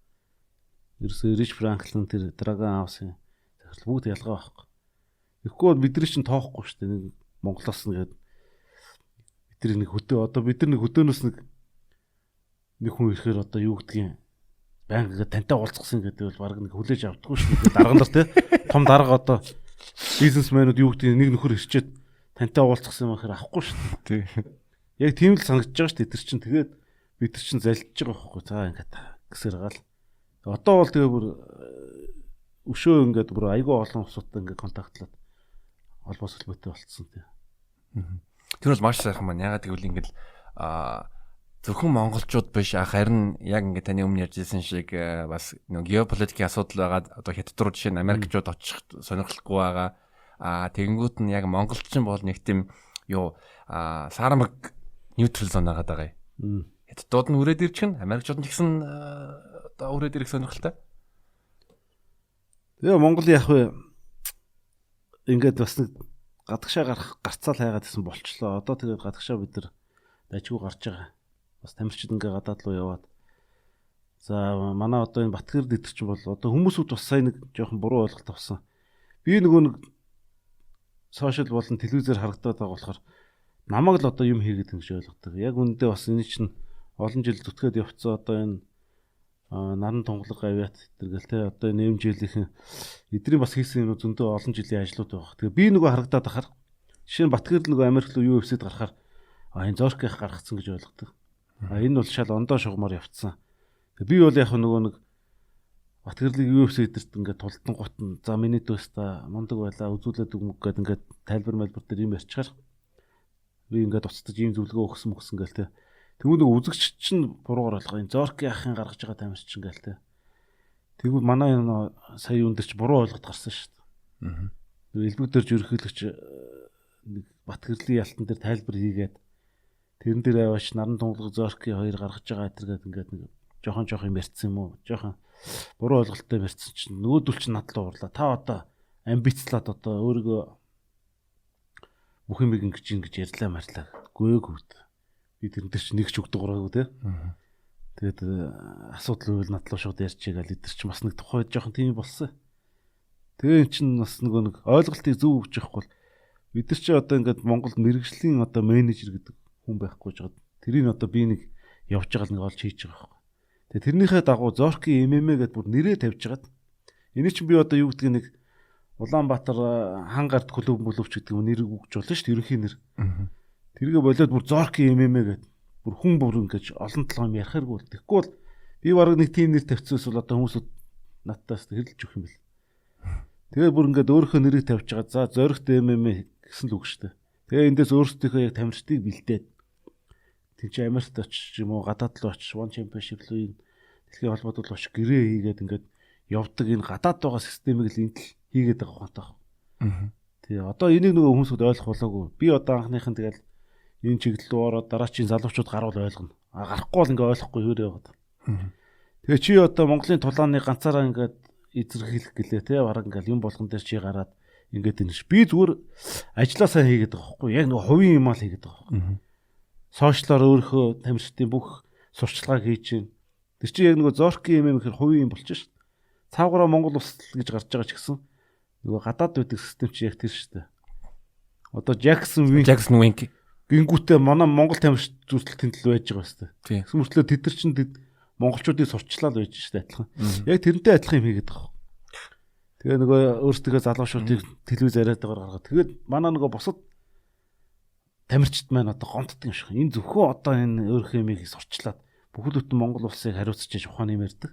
Ерөөсөө Рич Франклин тэр Dragon House-ын захирал бүгд ялгаа байхгүй. Тэгэхгүй бол бидний чинь тоохгүй шүү дээ. Нэг Монголоос нэгээд бидний нэг хөдөө одоо бид нар нэг хөдөөнөөс нэг хүн ирэхээр одоо юу гэдгийг байнга ингээд тантай уулзсан гэдэг бол баг нэг хүлээж авдаггүй шүү дээ. Дарга нар те том дарга одоо бизнесмэнүүд юу гэдгийг нэг нөхөр ирчээд тантай уулзсан юм ахаар авахгүй шүү дээ. Яг тийм л санагдаж байгаа шүү дээ. Тэр чинь тэгээд бид нар чинь залдиж байгаа байхгүй. За ингээд гэсээр гал. Одоо бол тэгээ бүр өшөө ингээд бүр айгүй олон улсуудтай ингээд контактлаад холбоос холбоотой болцсон тий. Тэр бол маш сайхан байна. Ягаад гэвэл ингээд зөвхөн монголчууд биш харин яг ингээд таны өмнө ярьжсэн шиг бас нэг геополитикийн асуудал байгаа. Одоо хятад руу жишээ нь Америкчууд очих сонирхолгүй байгаа. Тэгэнгүүт нь яг монголчин бол нэг тийм юу саарамаг neutral zone байгаа даа. Хятадууд нь үрээд ирчих нь Америкчууд нь ч гэсэн одоо үрээд ирэх сонирхолтой. Тэгээ Монгол яг вэ ингээд бас нэг гадагшаа гарах гарцаал хайгаад исэн болчлоо. Одоо тэгээд гадагшаа бид нар дажгүй гарч байгаа. Бас тамирчид ингээ гадаад руу яваад. За манай одоо энэ Батгэр дэдэр чинь бол одоо хүмүүсүүд бас сайн нэг жоохон буруу ойлголт авсан. Би нөгөө нэг сошиал болон телевизээр харагдаад байгаа болохоор намайг л одоо юм хийгээд ингэж ойлгодог. Яг үүндээ бас энэ чинь олон жил зүтгээд явцсан одоо энэ наран тунгалаг авиат зэрэгэл те одоо энэ МЖЛ-ийн эдрийн бас хийсэн юм зөндөө олон жилийн ажлууд байгаа. Тэгээ би нөгөө харагдаад ахаар жишээ нь Батгэр нөгөө Америк руу UFC-д гарахаар энэ Зорк их гаргацсан гэж ойлгодог. Энэ бол шал ондоо шугамар явцсан. Тэгээ би бол яг нөгөө нэг Батгэрлийг UFC эдэрт ингээд тултан гут нь за миний дөөс та мундаг байлаа үзүүлээд өгмөг гэд ингээд тайлбар мэлбэр дээр юм ярьчихаар би ингээд уцтаж ийм зөвлөгөө өгсөн мөксөн гээл те. Тэгвэл нөгөө үзэгч чинь буруугаар ойлгоо. Энэ Зорки ахын гаргаж байгаа тамирч чинь гээл те. Тэгвэл манай энэ сая юун дээр чи буруу ойлголт гарсан шүү дээ. Нөгөө элбэг дөрж ерөнхийлөгч нэг Батгэрлийн ялтан дээр тайлбар хийгээд тэрэн дээр аваач наран тунгалаг Зорки хоёр гаргаж байгаа гэтэргээд ингээд нэг жоохон жоохон юм ярьсан юм уу? Жоохон буруу ойлголттой ярьсан чинь нөгөөдөл чинь над руу уурлаа. Та одоо амбицлаад одоо өөрийгөө бүх юмыг ингэж ингэж ярьлаа марлаа. Гүэг хөвд. Би тэрэн дээр чинь нэг ч үг дуурайгүй те. Тэгээд асуудал үйл над руу шууд ярьчихъя гал эдэр чинь бас нэг тухай жоохон тийм болсон. Тэгээ эн чинь бас нөгөө нэг ойлголтыг зөв өгч явахгүй бол бид нар чи одоо ингээд Монголд мэрэгжлийн одоо менежер гэдэг хүн байхгүй ч байгаа. Тэрийг одоо би нэг явж байгаа л нэг олж хийж байгаа байхгүй. Тэгээ тэрнийхээ дагуу Зорки MMA гэдээ бүр нэрээ тавьж хагаад эний чинь би одоо юу гэдгийг нэг Улаанбаатар хангард клуб мөлөвч гэдэг юм нэр өгч болно шүү дээ ерөнхий нэр. Тэргээ болоод бүр Зорки MMA гэдэг бүр хүн бүр ингэж олон толгой юм ярихааргүй бол тэгэхгүй бол би бараг нэг тийм нэр тавьчихсан бол одоо хүмүүсүүд надтаас хэрэлж өгөх юм бэл. Тэгээ бүр ингээд өөрийнхөө нэрийг тавьж байгаа. За Зоригт MMA гэсэн л үг шүү дээ. Тэгээ эндээс өөрсдийнхөө яг тамирчдыг бэлдээд тийм чи Америкт очиж юм уу гадаад руу очиж One Championship руу энэ дэлхийн холбоот руу очиж гэрээ хийгээд ингээд явдаг энэ гадаад байгаа системийг л энд л хийгээд байгаа ухаантай. Тий одоо энийг нөгөө хүмүүсүүд ойлгох болоогүй. Би одоо анхныхын тэгэл энэ чиглэл рүү ороод дараачийн залуучууд гарвал ойлгоно. А гарахгүй бол ингээ ойлгохгүй хөр яваад. Тэгээ чи одоо Монголын тулааны ганцаараа ингээд эзэрхийлэх гэлээ те бараг ингээл юм болгон дээр чи гараад ингээд энэ ш. Би зүгээр ажлаа сайн хийгээд байгаа байхгүй. Яг нөгөө хувийн юм аа л хийгээд байгаа байхгүй. Сошиалаар өөрийнхөө тамирчдын бүх сурчлагыг хийж чинь. Тэр чинь яг нөгөө Зорки юм гэхэр хувийн юм болчих шин. Цаагаараа Монгол улс гэж гарч байгаа ч гэсэн нөгөө гадаад байдаг систем чи яг тэр шүү дээ. Одоо Джексон Wink гингүүтээ манай Монгол тамирч зүсэл тэнтэл байж байгаа шүү дээ. Тэгсэн мөртлөө тэд нар чинь монголчуудыг сурчлаа л байж шүү дээ адилхан. Яг тэрнтэй адилхан юм хийгээд байгаа. Тэгээ нөгөө өөрсдөө залуучуудыг телевиз яриад байгаа гаргаад тэгээд манай нөгөө бусад тамирчид маань одоо гомддог юм шиг. Энэ зөвхөн одоо энэ өөрийнхөө юмыг сурчлаад бүхэл бүтэн Монгол улсыг хариуцж яж ухааны юм ярьдаг.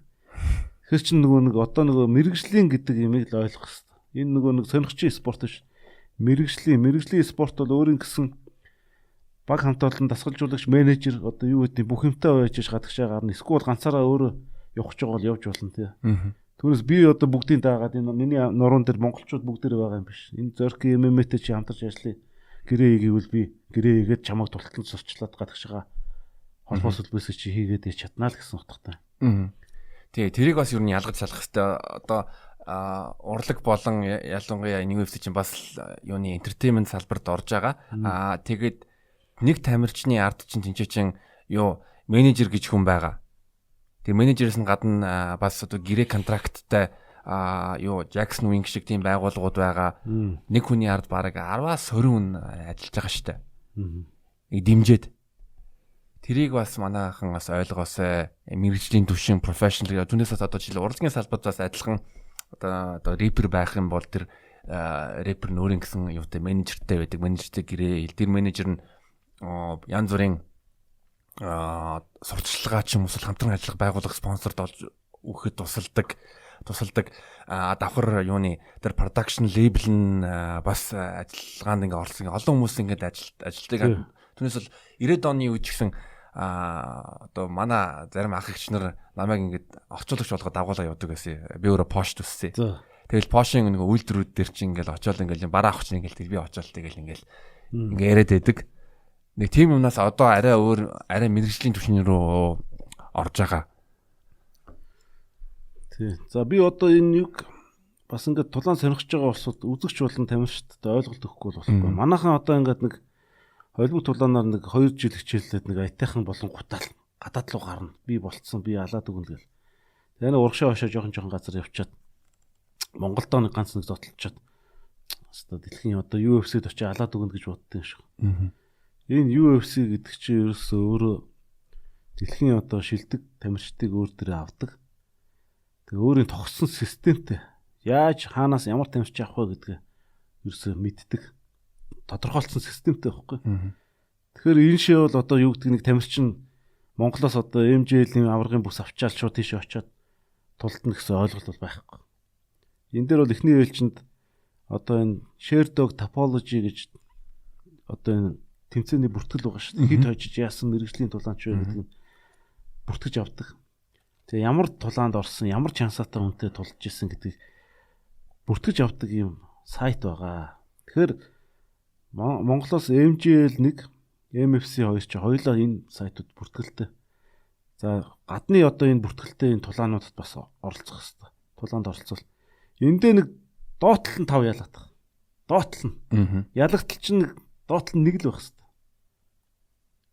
Тэгэхээр чин нөгөө нэг одоо нөгөө мэрэгжлийн гэдэг юмыг л ойлгох хэрэгтэй. Энэ нөгөө нэг сонирхчийн спорт биш. Мэрэгжлийн спорт бол өөрийн гэсэн баг хамт олон дасгалжуулагч, менежер одоо юу гэдэг бүх юмтай байж гадагшаа гарна. Эсвэл ганцаараа өөрөө явах гэж байгаа бол явж болно тий. Түүнээс би одоо бүгдийг даагаад энэ миний нуруунд дээр монголчууд бүгдээр байгаа юм биш. Энэ Зорки MMA-тэй чи хамтарч ажиллая. Гэрээ хийгээвэл би гэрээ хийгээд чамайг тултал сурчлаад гадагшгаа холбоос үлбээсээ чи хийгээд чаднаа л гэсэн утгатай. Тэгээ тэрийг бас ер нь ялгаж салах хэрэгтэй. Одоо урлаг болон ялангуяа энэ UFC чинь бас юуны entertainment салбарт орж байгаа. Тэгээд нэг тамирчны ард чинь тэнцээ чинь юу менежер гэж хүн байгаа. Тэр менежерээс нь гадна бас одоо гэрээ контракттай юу Jackson Wink шиг тийм байгууллагууд байгаа. Нэг хүний ард бараг 10-аас 20 хүн ажиллаж байгаа штэ. Нэг дэмжиж. Тэрийг бас манайхан бас ойлгоосай. Мэргэжлийн түвшин professional түүнээс бас одоо жишээл урлагийн салбарт бас адилхан одоо рэпер байх юм бол тэр рэпер нь өөрийн гэсэн юутай менежертэй байдаг. Менежертэй гэрээ. Тэр менежер нь янз бүрийн сурталчилгаа ч юм уу хамтран ажиллах байгууллага спонсорд олж өгөхөд тусалдаг. Давхар юуны тэр production label нь бас ажиллагаанд ингээ оролцсон. Олон хүмүүс ингээд ажилтдаг. Түүнээс бол 90-ад оны үед ч гэсэн одоо манай зарим ах эгч нар намайг ингээд орчуулагч болгоод дагуулаа явдаг байсан. Би өөрөө Porsche төссөн. Тэгэл Porsche-ийн нэг үйлдвэрүүд дээр чинь ингээл очиод ингээл бараа авах чинь ингээл тэр би очиод тэгэл ингээл ингээ яриад байдаг. Нэг тийм юмнаас одоо арай өөр арай мэрэгжлийн түвшин рүү орж байгаа. Тий. За би одоо энэ юг бас ингээд тулаан сонирхож байгаа улсууд үзэгч болон тамирчдад ойлголт өгөхгүй бол болохгүй. Манайхан одоо ингээд нэг холбог тулаанаар нэг 2 жил хичээллээд нэг аятайхан болон гутаал гадаад руу гарна. Би болцсон, би алаад өгнө гэл. Тэгээ нэг урагшаа хошоо жоохон газар явчаад Монголдоо нэг ганц нэг зотлцоод хэвээ дэлхийн одоо UFC-д очиж алаад өгнө гэж боддог юм шиг. Энэ UFC гэдэг чинь ерөөсөө өөрөө дэлхийн одоо шилдэг тамирчдыг өөр дээрээ авдаг. Тэгээ өөрийн тогтсон системтэй яаж хаанаас ямар тамирч авах вэ гэдгээ ерөөсөө мэддэг. Тодорхойлцсон системтэй байхгүй. Тэгэхээр энэ шээ бол одоо юу гэдэг нэг тамирчин Монголоос одоо MJL-ийн аваргын бүс авчаал шууд тийшээ очиод тултна гэсэн ойлголт бол байхгүй. Энэ дээр бол эхний ээлжинд одоо энэ Sherdog topology гэж одоо энэ тэмцээний бүртгэл байгаа шүү дээ. Хэд хожиж яасан мэрэгжлийн тулаанч вэ гэдэг нь бүртгэж авдаг. Тэгээ ямар тулаанд орсон, ямар чансаатай хүнтэй тулж исэн гэдгийг бүртгэж авдаг юм сайт байгаа. Тэгэхээр Монголоос MJL 1, MFC 2 чи хоёулаа энэ сайтууд бүртгэлтэй. За гадны одоо энэ бүртгэлтэй энэ тулаануудад бас оролцох хэрэгтэй. Тулаанд оролцвол эндээ нэг доотлол нь 5 ялгаах. Доотлол нь. Ялагдтал чинь нэг доотлол нь нэг л байх хэрэгтэй.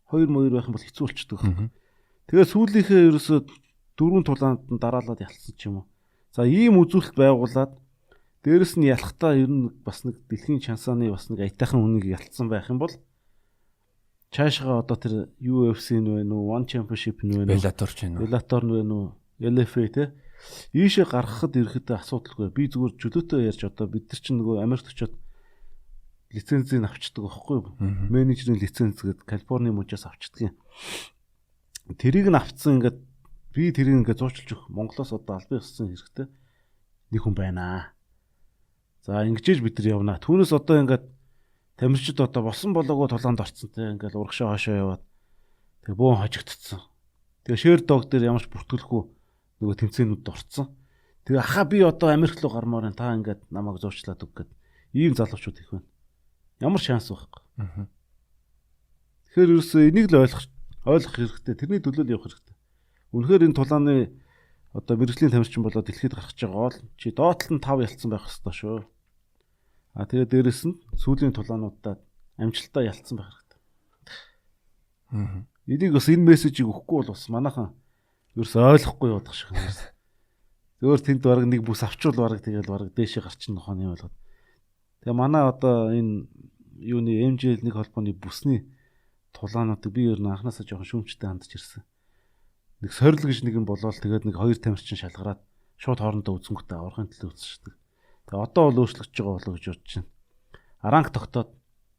2 моёр байх юм бол хэцүү болчдөг. Тэгээ сүүлийнхээ ерөөсөө 4 тулаанд нь дараалаад ялцсан ч юм уу. За ийм үзүүлэлт байгуулад дээрэс нь ялахдаа ер нь бас нэг дэлхийн чансааны бас нэг аятайхан хүнийг ялцсан байх юм бол цаашгаа одоо тэр UFC нь вэ нү, One Championship нь вэ нү, Bellator ч вэ нү, Bellator нь вэ нү, LFA те ийшээ гаргахад ирэхэд асуудалгүй. Би зүгээр чөлөөтэй ярьж одоо бид нар чинь нөгөө Америкт очиод лицензийг авчдаг байхгүй юу? Менежерийн лиценз гэдэг Калифорни мужаас авчдаг юм. Тэрийг нь авцсан ингээд би тэрийг ингээд зуучлж өгөх Монголоос одоо албан ёсны хэрэгтэй нэг хүн байна. За ингэжээж бид нар явна. Түүнээс одоо ингээд тамирчид одоо болсон болоогүй тулаанд орцсон те ингээд урагшаа хошоо яваад тэгээ бөөн хожигдсон. Тэгээ Sherdog дээр ямар ч бүртгэлгүй нөгөө тэмцээнүүд орцсон. Тэгээ ахаа би одоо Америк руу гармаар байна. Та ингээд намайг зуучлаад өг гэд ийм залуучууд их байна. Ямар шанс байхгүй. Тэгэхээр ерөөсөө энийг л ойлгох хэрэгтэй. Тэрний төлөө л явах хэрэгтэй. Үнэхээр энэ тулааны одоо мэрэгжлийн тамирчин болоод дэлхийд гарах гэж байгаа бол чи доотлол нь 5 ялцсан байх ёстой шүү. А тэгээ дээрэс нь сүүлийн тулаануудаа амжилттай ялцсан байх хэрэгтэй. Энийг бас энэ мессежийг өгөхгүй бол бас манайхан ерөөсөө ойлгохгүй явах шиг юм. Зөөр тэнд бараг нэг бүс авчвал бараг тэгэл бараг дээшээ гарчин нохооны юм болгоод. Тэгээ манай одоо энэ юуны MJL нэг холбооны бүсний тулаануудыг би ер нь анханасаа жоохон шүүмжтэй хандж ирсэн. Нэг сорил гэж нэг юм болоод тэгээд нэг хоёр тамирчин шалгараад шууд хоорондоо үзэнгүүтээ аврахын төлөө үзчихдэг. Тэгээ одоо бол өөрчлөгдөж байгаа болоо гэж бодож байна. Ранг тогтоод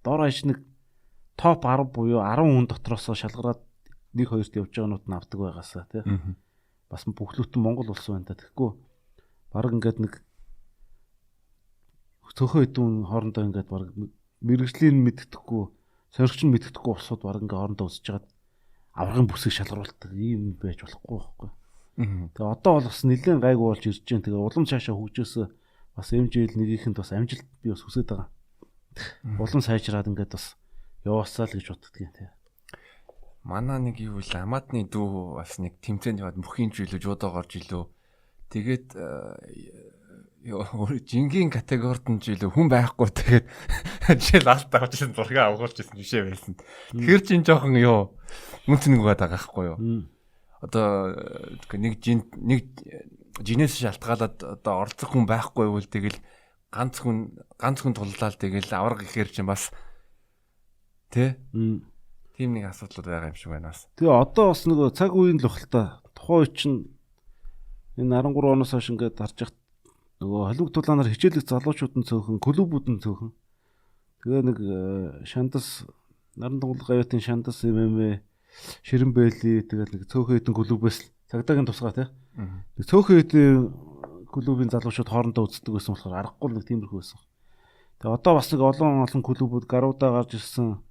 дор хаяж нэг топ 10 буюу 10 хүн дотроосоо шалгараад нэг хоёрт явж байгаанууд нь авдаг байгаасаа тий. Бас бүхлөтэн Монгол улс байна та. Тэгэхгүй баг ингээд нэг цөөхөн хэдэн хоорондоо ингээд баг мэрэгжлийн мэддэхгүй, соригч нь мэддэхгүй улсууд баг ингээд хоорондоо үзэж байгаад аврагын бүсийг шалгаруулдаг ийм байж болохгүй байхгүй. Тэгээ одоо бол бас нэлээд гайгүй болж ирж байна. Тэгээ улам цаашаа хөгжөөсөө бас MJL нэгийнхэнд бас амжилт би бас хүсэж байгаа. Улам сайжраад ингээд бас яваасаа л гэж боддгийн тий. Манай нэг юу вэ? Амаатны дүү бас нэг тэмцээнд яваад мөхийн жилүү жудо горж илүү. Тэгээд жингийн категорид нь жилүү хүн байхгүй тэгээд жишээл алт авчихсан зураг авахулж ирсэн жишээ байсан. Тэгэхээр чинь жоохон юу үн цэнэг байгаа байхгүй юу? Одоо нэг жин нэг жинээс шалтгаалаад одоо оролцох хүн байхгүй бол тэгэл ганц хүн туллаа л тэгэл аварга гэхээр чинь бас тий тийм нэг асуудлууд байгаа юм шиг байна бас. Тэгээ одоо бас нөгөө цаг үеийн л бахал та. Тухайн үе чинь энэ 13 оноос хойш ингээд харж яхад нөгөө холимог тулаанаар хичээлэх залуучууд нь цөөхөн, клубүүд нь цөөхөн. Тэгээ нэг Шандас Наран тунгалаг аюутын Шандас MMA Ширэн бэли тэгэл нэг цөөхөн хэдэн клубээс цагдаагийн тусгай тий. Нэг цөөхөн хэдэн клубын залуучууд хоорондоо үздэг байсан болохоор аргагүй нэг тиймэрхүү байсан. Тэгээ одоо бас нэг олон олон клубүүд Гаруда гарч ирсэн.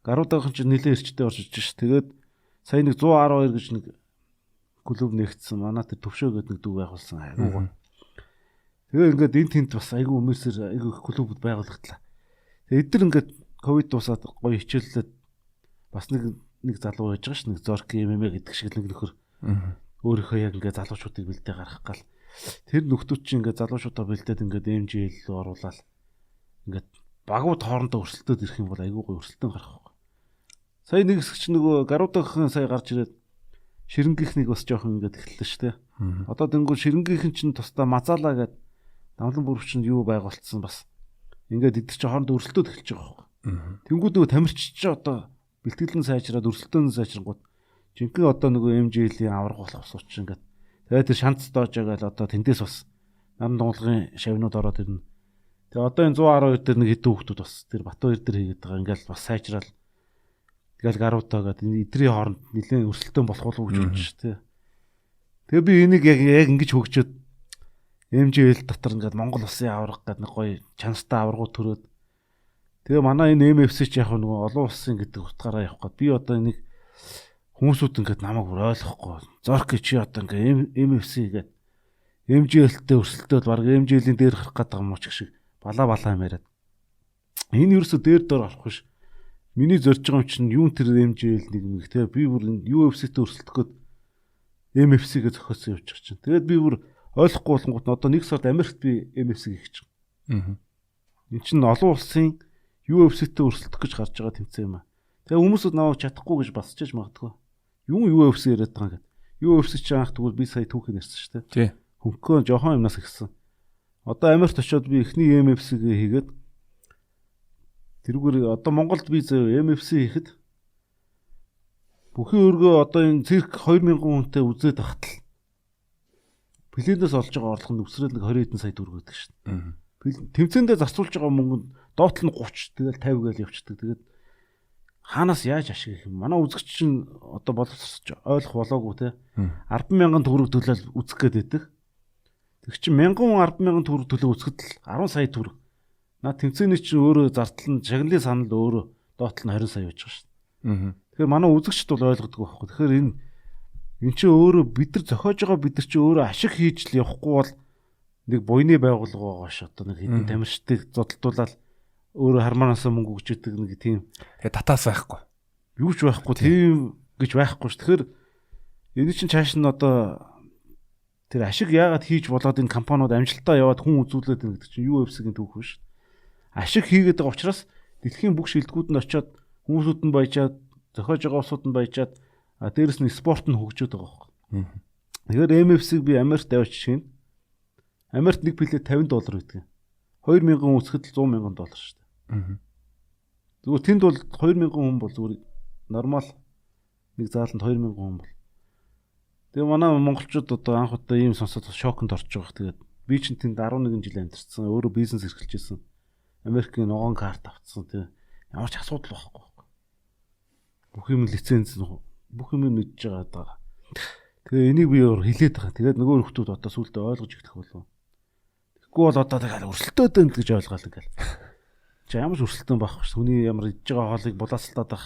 Гарудагийн чинь нэлээд эрчтэй орж ирж ш. Тэгээд сая нэг 112 гэж нэг клуб нэгтсэн. Манай тэр төвшөө гэдэг нэг дүү байгуулсан. Айгуу гоё. Тэгээ ингээд энэ тэнд бас айгуу өмөрсөр айгуу их клубүүд байгуулагдлаа. Тэгээ эдгээр ингээд ковид дуусаад гоё хичээллээд бас нэг залуу байж байгаа ш. Нэг Зорки MMA гэдэг шиг нэг нөхөр өөрийнхөө яг ингээд залуучуудыг бэлдээ гаргах гал. Тэр нөхдүүд чинь ингээд залуучуудаа бэлдээд ингээд MJL рүү оруулаад ингээд багууд хоорондоо өрсөлдөөд ирэх юм бол айгүй гоё өрсөлдөөн гарах байхгүй. Сая нэг хэсэг чинь нөгөө Гарудагийн сая гарч ирээд ширэнгийнхнийг бас жоохон ингээд эхэллээ шүү дээ. Одоо тэнгуү ширэнгийнхэн чинь тусдаа мазаалаа гээд Намлан бүрвч нь юу байгуулсан бас ингээд эдгээр чинь хоорондоо өрсөлдөөд эхэлж байгаа байхгүй. Тэнгүүд нөгөө тамирчид чинь одоо бэлтгэл нь сайжраад өрсөлдөөн нь сайжрангууд жинхэнэ одоо нөгөө MJL-ийн аварга болох усууч ингээд тэгээд тэр шанц доожоо гээл одоо тэндээс бас наран тунгалгын шавнууд ороод ирнэ. Тэгээ одоо энэ 112 дээр нэг хэдэн хүүхдүүд бас тэр Батбаяр дээр хийгээд байгаа ингээл бас сайжраал тэгэл Гаруудаа гэдэг энэ эдрийн хооронд нэлээд өрсөлдөөн болох болов уу гэж бодож шүү дээ. Тэгээ би энийг яг ингэж хөгжөөд MJL дотор ингээд Монгол улсын аварга гэдэг нэг гоё чанартай аваргууд төрөөд тэгээ манай энэ MFC ч яг нөгөө олон улсын гэдэг утгаараа явах гээд би одоо энийг хүмүүсүүд ингээд намайг бүр ойлгохгүй. Зорки чи одоо ингээд MFC гэдэг MJL-тэй өрсөлдөөд баг MJL-ийн дээр гарах гээд байгаа юм уу ч гэх шиг балаа юм яриад. Энэ ерөөсө дээр доор орох биш. Миний зорж байгаа юм чинь юун тэр MJL нэг юм те би бүр UFC-тэй өрсөлдөх гээд MFC-гээ зохиосон явж байгаа чинь. Тэгээд би бүр ойлгохгүй болонгууд нь одоо нэг сард Америкт би MFC хийх чинь. Энд чинь олон улсын UFC-тэй өрсөлдөх гэж гарч байгаа тэмцээн юм аа. Тэгээ хүмүүсүүд намайг чадахгүй гэж басчиж магадгүй. Юун UFC яриад байгаа юм гээд. UFC чи анх тэгвэл би сая түүхийг ярьсан шүү дээ. Тий. Хөнгөө жохон юмнаас ихсэн. Одоо Америкт очиод би эхний MFC-гээ хийгээд тэрүүгээр одоо Монголд би зөө MFC хийхэд бүхий өргөө одоо энэ цирк 2000 хүнтэй үзээд багтал плейнээс олж байгаа орлого нь өсрөөл нэг 20 хэдэн сая төгрөг гэдэг шин. Тэмцээндээ зарцуулж байгаа мөнгө нь доотлол нь 30 тэгэл 50 гээл явчихдаг. Тэгээд хаанаас яаж ашиг хийх юм? Манай үзэгч чинь одоо боловсрч ойлгох болоогүй те. 100000 төгрөг төлөөл үзэх гээд байдаг. Тэг чинь 1000 хүн 100000 төгрөг төлөө үзэхэд л 10 сая төгрөг. Наа тэмцээний чинь өөрөө зардал нь шагналын санал өөрөө доотлол нь 20 сая байж байгаа шин. Тэгэхээр манай үзэгчд бол ойлгодог байхгүй. Тэгэхээр энэ чинь өөрөө бид нар зохиож байгаа бид нар чинь өөрөө ашиг хийж л явахгүй бол нэг буйны байгууллага байгаа ш. Одоо нэг хэдэн тамирчдыг зодтолтуулаад өөрөө хармаанаасаа мөнгө өгч идэг нэг тийм. Тэгээ татаас байхгүй. Юу ч байхгүй тийм гэж байхгүй ш. Тэгэхээр энэ чинь чааш нь одоо тэр ашиг яагаад хийж болоод энэ компаниуд амжилтаа яваад хүн үзүүлээд байна гэдэг чинь UFC-ийн түүх биш. Ашиг хийгээд байгаа учраас дэлхийн бүх шилдэгүүд нь очиод хүмүүсүүд нь баяжаад зохиож байгаа улсууд нь баяжаад а дээрэс нь спорт нь хөгжөөд байгаа байхгүй. Тэгэхээр MFC-г би Америкт авчиж чинь Америкт нэг плей $50 байдаг. 2000 үзэхэд л $100,000 шүү дээ. Зүгээр тэнд бол 2000 хүн бол зүгээр нормал нэг зааланд 2000 хүн бол. Тэгээ манай монголчууд одоо анх удаа ийм сонсоод шоконд орж байгаа. Тэгээд би чинь тэнд 11 жил амьдарсан. Өөрөө бизнес эрхэлж байсан. Америкийн ногоон карт авцсан. Тэгээ ямар ч асуудал байхгүй. Бүх юм лиценз бүх юм мэдж байгаа даа. Тэгээ энийг би өөр хилээд байгаа. Тэгээд нөгөө хүмүүс одоо сүултээ ойлгож эхлэх болов. Тэгэхгүй бол одоо тэгэл өрсөлдөөд байна гэж ойлгоол ингээл. Чи ямар ч өрсөлдөөн байхгүй ш. Хүний ямар идж байгаа хоолыг булаацалтаад ах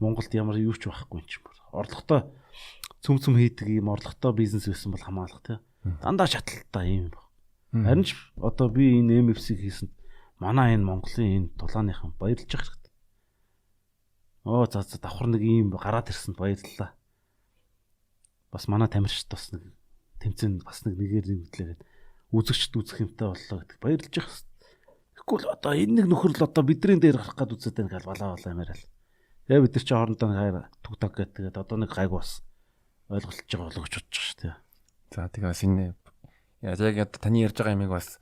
Монголд ямар юу ч байхгүй юм чинь. Орлоготой цөм цөм хийдэг ийм орлоготой бизнес байсан бол хамгаалах тий. Дандаа шатлалтай ийм баг. Харин ч одоо би энэ MFC-г хийсэн манай энэ Монголын энэ тулааныхан баярлж явах хэрэгтэй. Оо за за давхар нэг ийм гараад ирсэнд баярлалаа. Бас манай тамирчид бас нэг тэмцээн бас нэг нэгээр нэмэгдлээ гээд үзэгчд үзэх юмтай боллоо гэдэг баярлж явах хэрэгтэй. Тэгэхгүй л одоо энэ нэг нөхөр л одоо бидний дээр гарах гээд үзээд байна гал балаа балаа юмарал. Тэгээ бид нар чи хоорондоо нэг хайр түг таг гэдэг тэгээд одоо нэг гайг бас ойлголцож байгаа болоо гэж бодож байгаа шүү дээ. За тэгээ бас энэ яг таны ярьж байгаа юмыг бас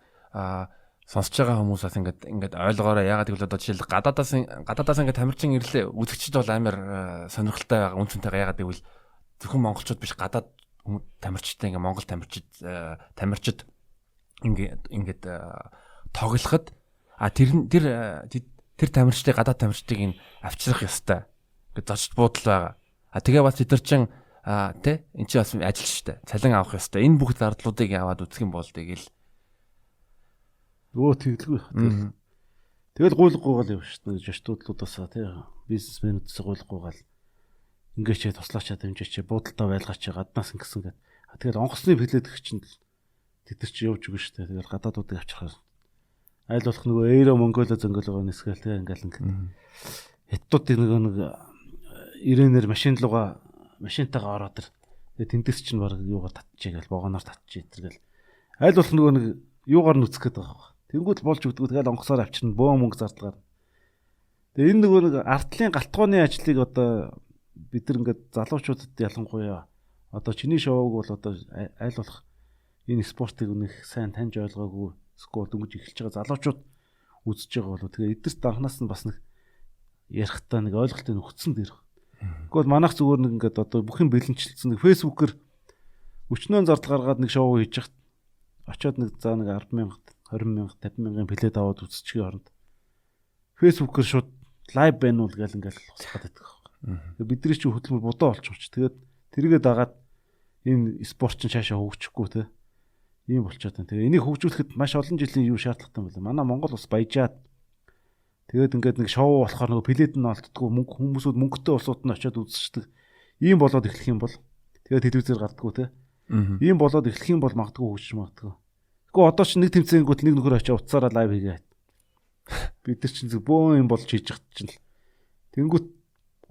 сонсож байгаа хүмүүс бас ингээд ойлгоорой. Ягаад гэвэл одоо жишээл гадаадаас ингээд тамирчин ирлээ үзэгчд бол амар сонирхолтой байгаа үн цэнтэйгээ. Ягаад гэвэл зөвхөн монголчууд биш гадаад тамирчтай ингээд монгол тамирчид ингээд тоглоход тэр тамирчдыг гадаад тамирчдыг энэ авчрах ёстой. Ингээд зочд буудал байгаа. А тэгээ бас тэд нар чин тэ эн чинь бас ажил шүү дээ. Цалин авах ёстой. Энэ бүх зардлуудыг аваад үзэх юм бол тэгэл өө тэглгүй. Тэгэл гуйлггүйгаал явна шүү дээ. Жаштуудлуудаас тий бизнесмэнүүдээс гуйлггүйгаал ингээч туслаач дэмжээч буудалтай байлгаач гаднаас ингэсэн гэд. Тэгэл онгоцны плээд гэх чинь тэд нар чи явж өгнө шүү дээ. Тэгэл гадаадуудыг авчрахаар аль болох нөгөө Эйро Монголо зөнгөлөгөө нисгээл тий ингээл ингээд хятадуудын нөгөө нэг ирээнээр машин руугаа машинтайгаа ороод ир. Тэгээ тэндээс чинь баг юугаар татчих гээл вагоноор татчих тэргээл аль болох нөгөө нэг юугаар нь үцэх гээд байгаа юм. Тэнгүүд болж өгдөг. Тэгэл онгоцоор авчирна бөөн мөнгө зардлгаар. Тэгээ энэ нөгөө нэг артлын галтгооны ажлыг одоо бид нар ингээд залуучуудад ялангуяа одоо чиний шоуг бол одоо аль болох энэ спортыг үнэх сайн таньж ойлгоогүй скол дөнгөж эхэлж байгаа залуучууд үзэж байгаа болов. Тэгээ эдгэрт анханаас нь бас нэг ярихтаа нэг ойлголтыг өгцөн дээр. Тэгвэл манайх зүгээр нэг ингээд одоо бүх юм бэлэнчлсэн нэг фэйсбүүкээр өчнөө зардал гаргаад нэг шоу хийж яхад очиод нэг за нэг 10,000, 20,000, 50,000 плед аваад үзчихгийн оронд фэйсбүүкээр шууд лайв байна уу гэл ингээл хусгаад байдаг. Тэгээ бидний чинь хөдөлмөр бодоо болчих ч. Тэгээд тэргээ дагаад энэ спорт чинь цаашаа хөгжихгүй те. Ийм болчиход байна. Тэгээ энийг хөгжүүлэхэд маш олон жилийн юу шаардлагатай юм байна. Манай Монгол ус баяжаад тэгээд ингээд нэг шоу болохоор нөгөө плед нь олддгоо мөнгө хүмүүсүүд мөнгөтэй улсууд нь очиод үзчихдэг. Ийм болоод эхлэх юм бол тэгээд телевизээр гардггүй те. Ийм болоод эхлэх юм бол магадгүй хөгжиж магадгүй. Тэгэхгүй одоо ч нэг тэмцээнгүүт нэг нөхөр очиод утсаараа лайв хийгээ. Бид нар чинь зөв бөөн юм болж хийж хат чинь л. Тэнгүүт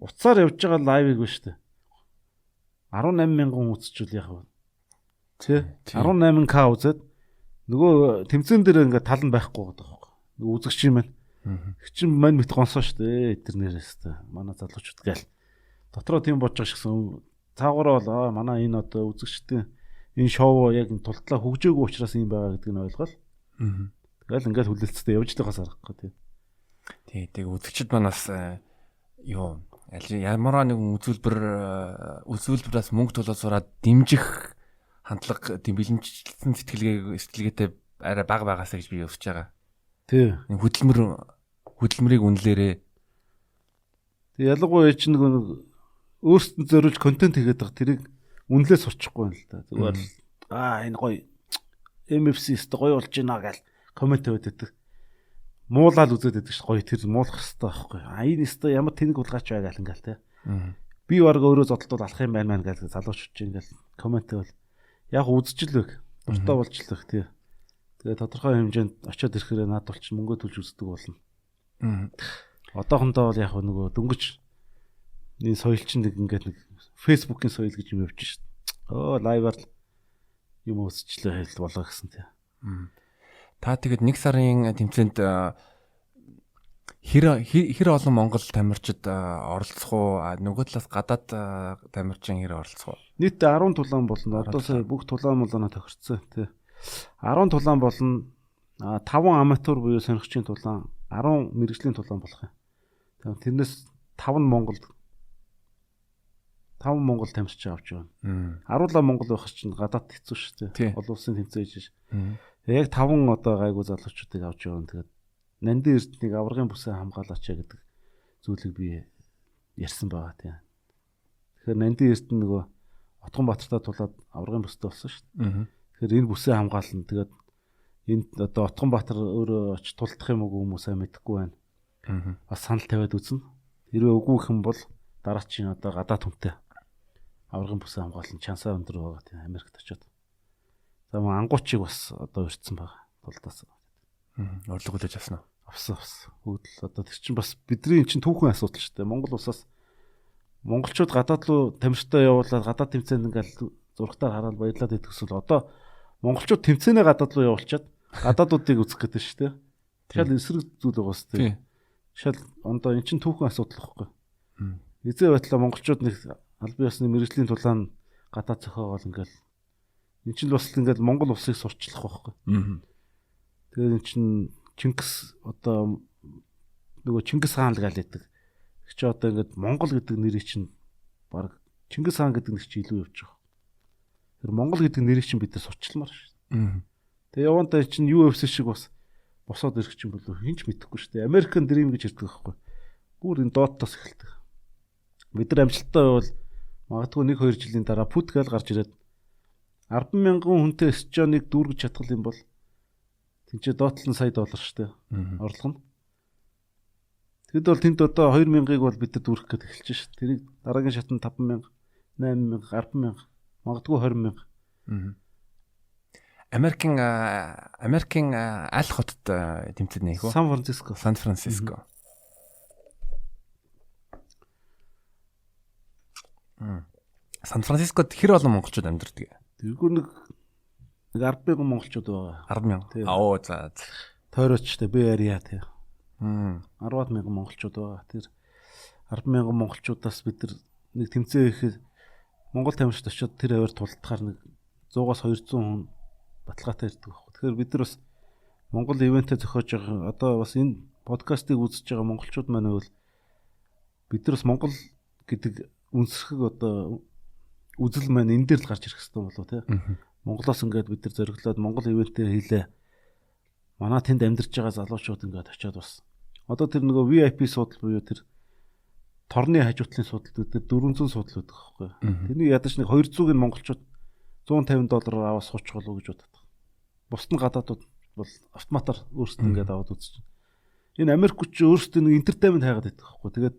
утсаар явж байгаа лайвыг ба штэ. 18 мянган үзчихвэл яах вэ? Тэ 18к үзээд нөгөө тэмцээн дээр ингээд тал нь байхгүй байгаа байхгүй. Нөгөө үзэгч юм байна. Хчин мань мэт гонсоо штэ. Тэр нэрээс тэ. Манай залуучууд гээл. Дотроо тийм бодож байгаа шигсэн. Цаагаараа бол манай энэ одоо үзэгчдийн энэ шоу яг энэ тултлаа хөгжөөгүй учраас юм байгаа гэдгийг нь ойлгоол. Тэгэл ингээд хүлээлттэй явж л байгаас аргагүй тий. Тий, тэг үзэгчд манаас юу аль ямар нэгэн үзүүлбэрээс мөнгө төлөө сураад дэмжих хандлага тийм бэлэнчлсэн сэтгэлгээтэй арай бага байгаасаа гэж би өсөж байгаа. Тий. Хөдөлмөрийг үнэлээрээ. Тэг ялангуяа чинь нэг өөрсдөнд зориулж контент хийгээд байгаа тэрийг үнэлээ сурчихгүй юм л да. Зүгээр л энэ гоё MFC өстө гоё болж байна гэл коммент тавиад байдаг. Муулаад үзээд байдаг ш гоё тэр муулах хэвээр байхгүй. А энэ өстө ямар тэнэг хулгайч бай гэл ингээл те. Би баг өөрөө зодтолтууд алах юм байна мэн гэл залуучууд чинь ингээл коммент тавиал яг үзчихлээ. Дуртай болчихлоо тий. Тэгээ тодорхой хэмжээнд очиод ирэхээр над бол чинь мөнгө төлж үздэг болно. Одоохондоо бол яг нөгөө дөнгөж энэ соёл чинь нэг ингээд нэг Facebook-ийн соёл гэж юм явж шít. Өө лайваар юм үзчихлээ хэл болоо гэсэн тий. Та тэгэд нэг сарын тэмцээнд хэр олон монгол тамирчид оролцох уу? Нөгөө талаас гадаад тамирчин хэр оролцох уу? Нийтдээ 10 тулаан болно. Одоо сая бүх тулаан мулаанаа тохирцсон тий. 10 тулаан болно. 5 аматер буюу сонирхчийн тулаан, 10 мэрэгжлийн тулаан болох юм. Тэрнээс 5 нь Монгол 5 Монгол тамирчин авч явна. 10 Монгол байх чинь гадаад хэцүү шүү дээ. Олон улсын тэмцээн хийж. Яг 5 одоо гайгүй залуучуудыг авч явна. Тэгээд Нандин Эрдэнэнийг аваргын бүсээ хамгаалаач гэдэг зүйлийг би ярьсан байгаа тийм. Тэгэхээр Нандин Эрдэнэ нөгөө Отгон Баатартай тулаад аваргын бүстэй болсон шүү дээ. Тэгэхээр энэ бүсээ хамгаална. Тэгээд энд одоо Отгон Баатар өөрөө очиж тулдах юм уу хүмүүс сайн мэдэхгүй байна. Бас санал тавиад үзнэ. Хэрвээ үгүй гэх юм бол дараачийн одоо гадаад хүнтэй Аваргын бүсээ хамгаалан чансаа өндөр байгаа тийм Америкт очиод. За мөн ангуучийг бас одоо урьдсан байгаа. Тулдаас. Урилга хүлээж авсан уу? Авсан. Бүгд л одоо тэр чинь бас бидний эн чинь түүхэн асуудал шүү дээ. Монгол улсаас монголчууд гадаад руу тамирчтай явуулаад гадаад тэмцээнд ингээл зурагтаар хараад баярлаад идэх эсвэл одоо монголчууд тэмцээнээ гадаад руу явуулчаад гадаадуудыг үзэх гэдэг шүү дээ. Шал эсрэг зүйл байгаа шүү дээ. Шал ондоо эн чинь түүхэн асуудал байхгүй. Эзээ байтлаа монголчууд нэг албан ёсны мэрэгжлийн тулаан гадаад зохиогоол ингээл эн чинь бас ингээл Монгол улсыг сурчлах байхгүй. Тэгээд эн чинь Чингис одоо нөгөө Чингис хаан л гаал идэг. Тэг чи одоо ингээд Монгол гэдэг нэрийг чинь баг Чингис хаан гэдэг нэр чинь илүү явж байгаа. Тэр Монгол гэдэг нэрийг чинь бид нар сурчламаар шүү. Тэгээ явандаа чинь UFC шиг бас босоод ирэх чинь болов хинч мэдэхгүй шүү дээ. American Dream гэж ярьдаг байхгүй. Бүр энэ дооттоос эхэлдэг. Бид нар амжилттай байвал магадгүй 1-2 жилийн дараа пүт гал гарч ирээд 10,000 хүнтэй Счоныг дүүргэж чадах юм бол тэнцээ доотлон сая доллар шүү дээ. Орлого нь. Тэгэд бол тэнд одоо 2000-ыг бол бид нар дүүргэх гээд эхэлж шээ. Тэрийг дараагийн шатнд 5000, 8000, 100,000, магадгүй 20,000. Америкийн аль хотод тэмцээн нэх вэ? Сан Франциско. Сан Франциско. Сан Францискод хэр олон монголчууд амьдардаг? Тэргүй нэг 10,000 монголчууд байгаа. 10,000. Аа за. Тойрочтой Bay Area тий. 10,000 монголчууд байгаа. Тэр 10,000 монголчуудаас бид нар нэг тэмцээн хийхэд Монгол тамирчид очиод тэр аваар тултахаар нэг 100-аас 200 хүн баталгаатай ирдэг байхгүй. Тэгэхээр бид нар бас Монгол ивентээ зохиож байгаа. Одоо бас энэ подкастыг үзэж байгаа монголчууд маань бол бид нар бас Монгол гэдэг үнсрхэг одоо үзэл маань энэ дээр л гарч ирэх хэрэгтэй болов тий. Монголоос ингээд бид нар зориглоод Монгол ивентээ хийлээ. Манай тэнд амьдарч байгаа залуучууд ингээд очиод бас одоо тэр нөгөө VIP суудал буюу тэр торны хажуутлын суудалд бид нар 400 суудал өгдөг байхгүй. Тэрний ядаж нэг 200-ыг нь монголчууд $150 аваад суучих болов гэж боддог. Бусд нь гадаадууд бол автоматар өөрсдөө ингээд аваад үзэж байна. Энэ Америкч өөрсдөө нэг entertainment хайгаад байдаг байхгүй. Тэгээд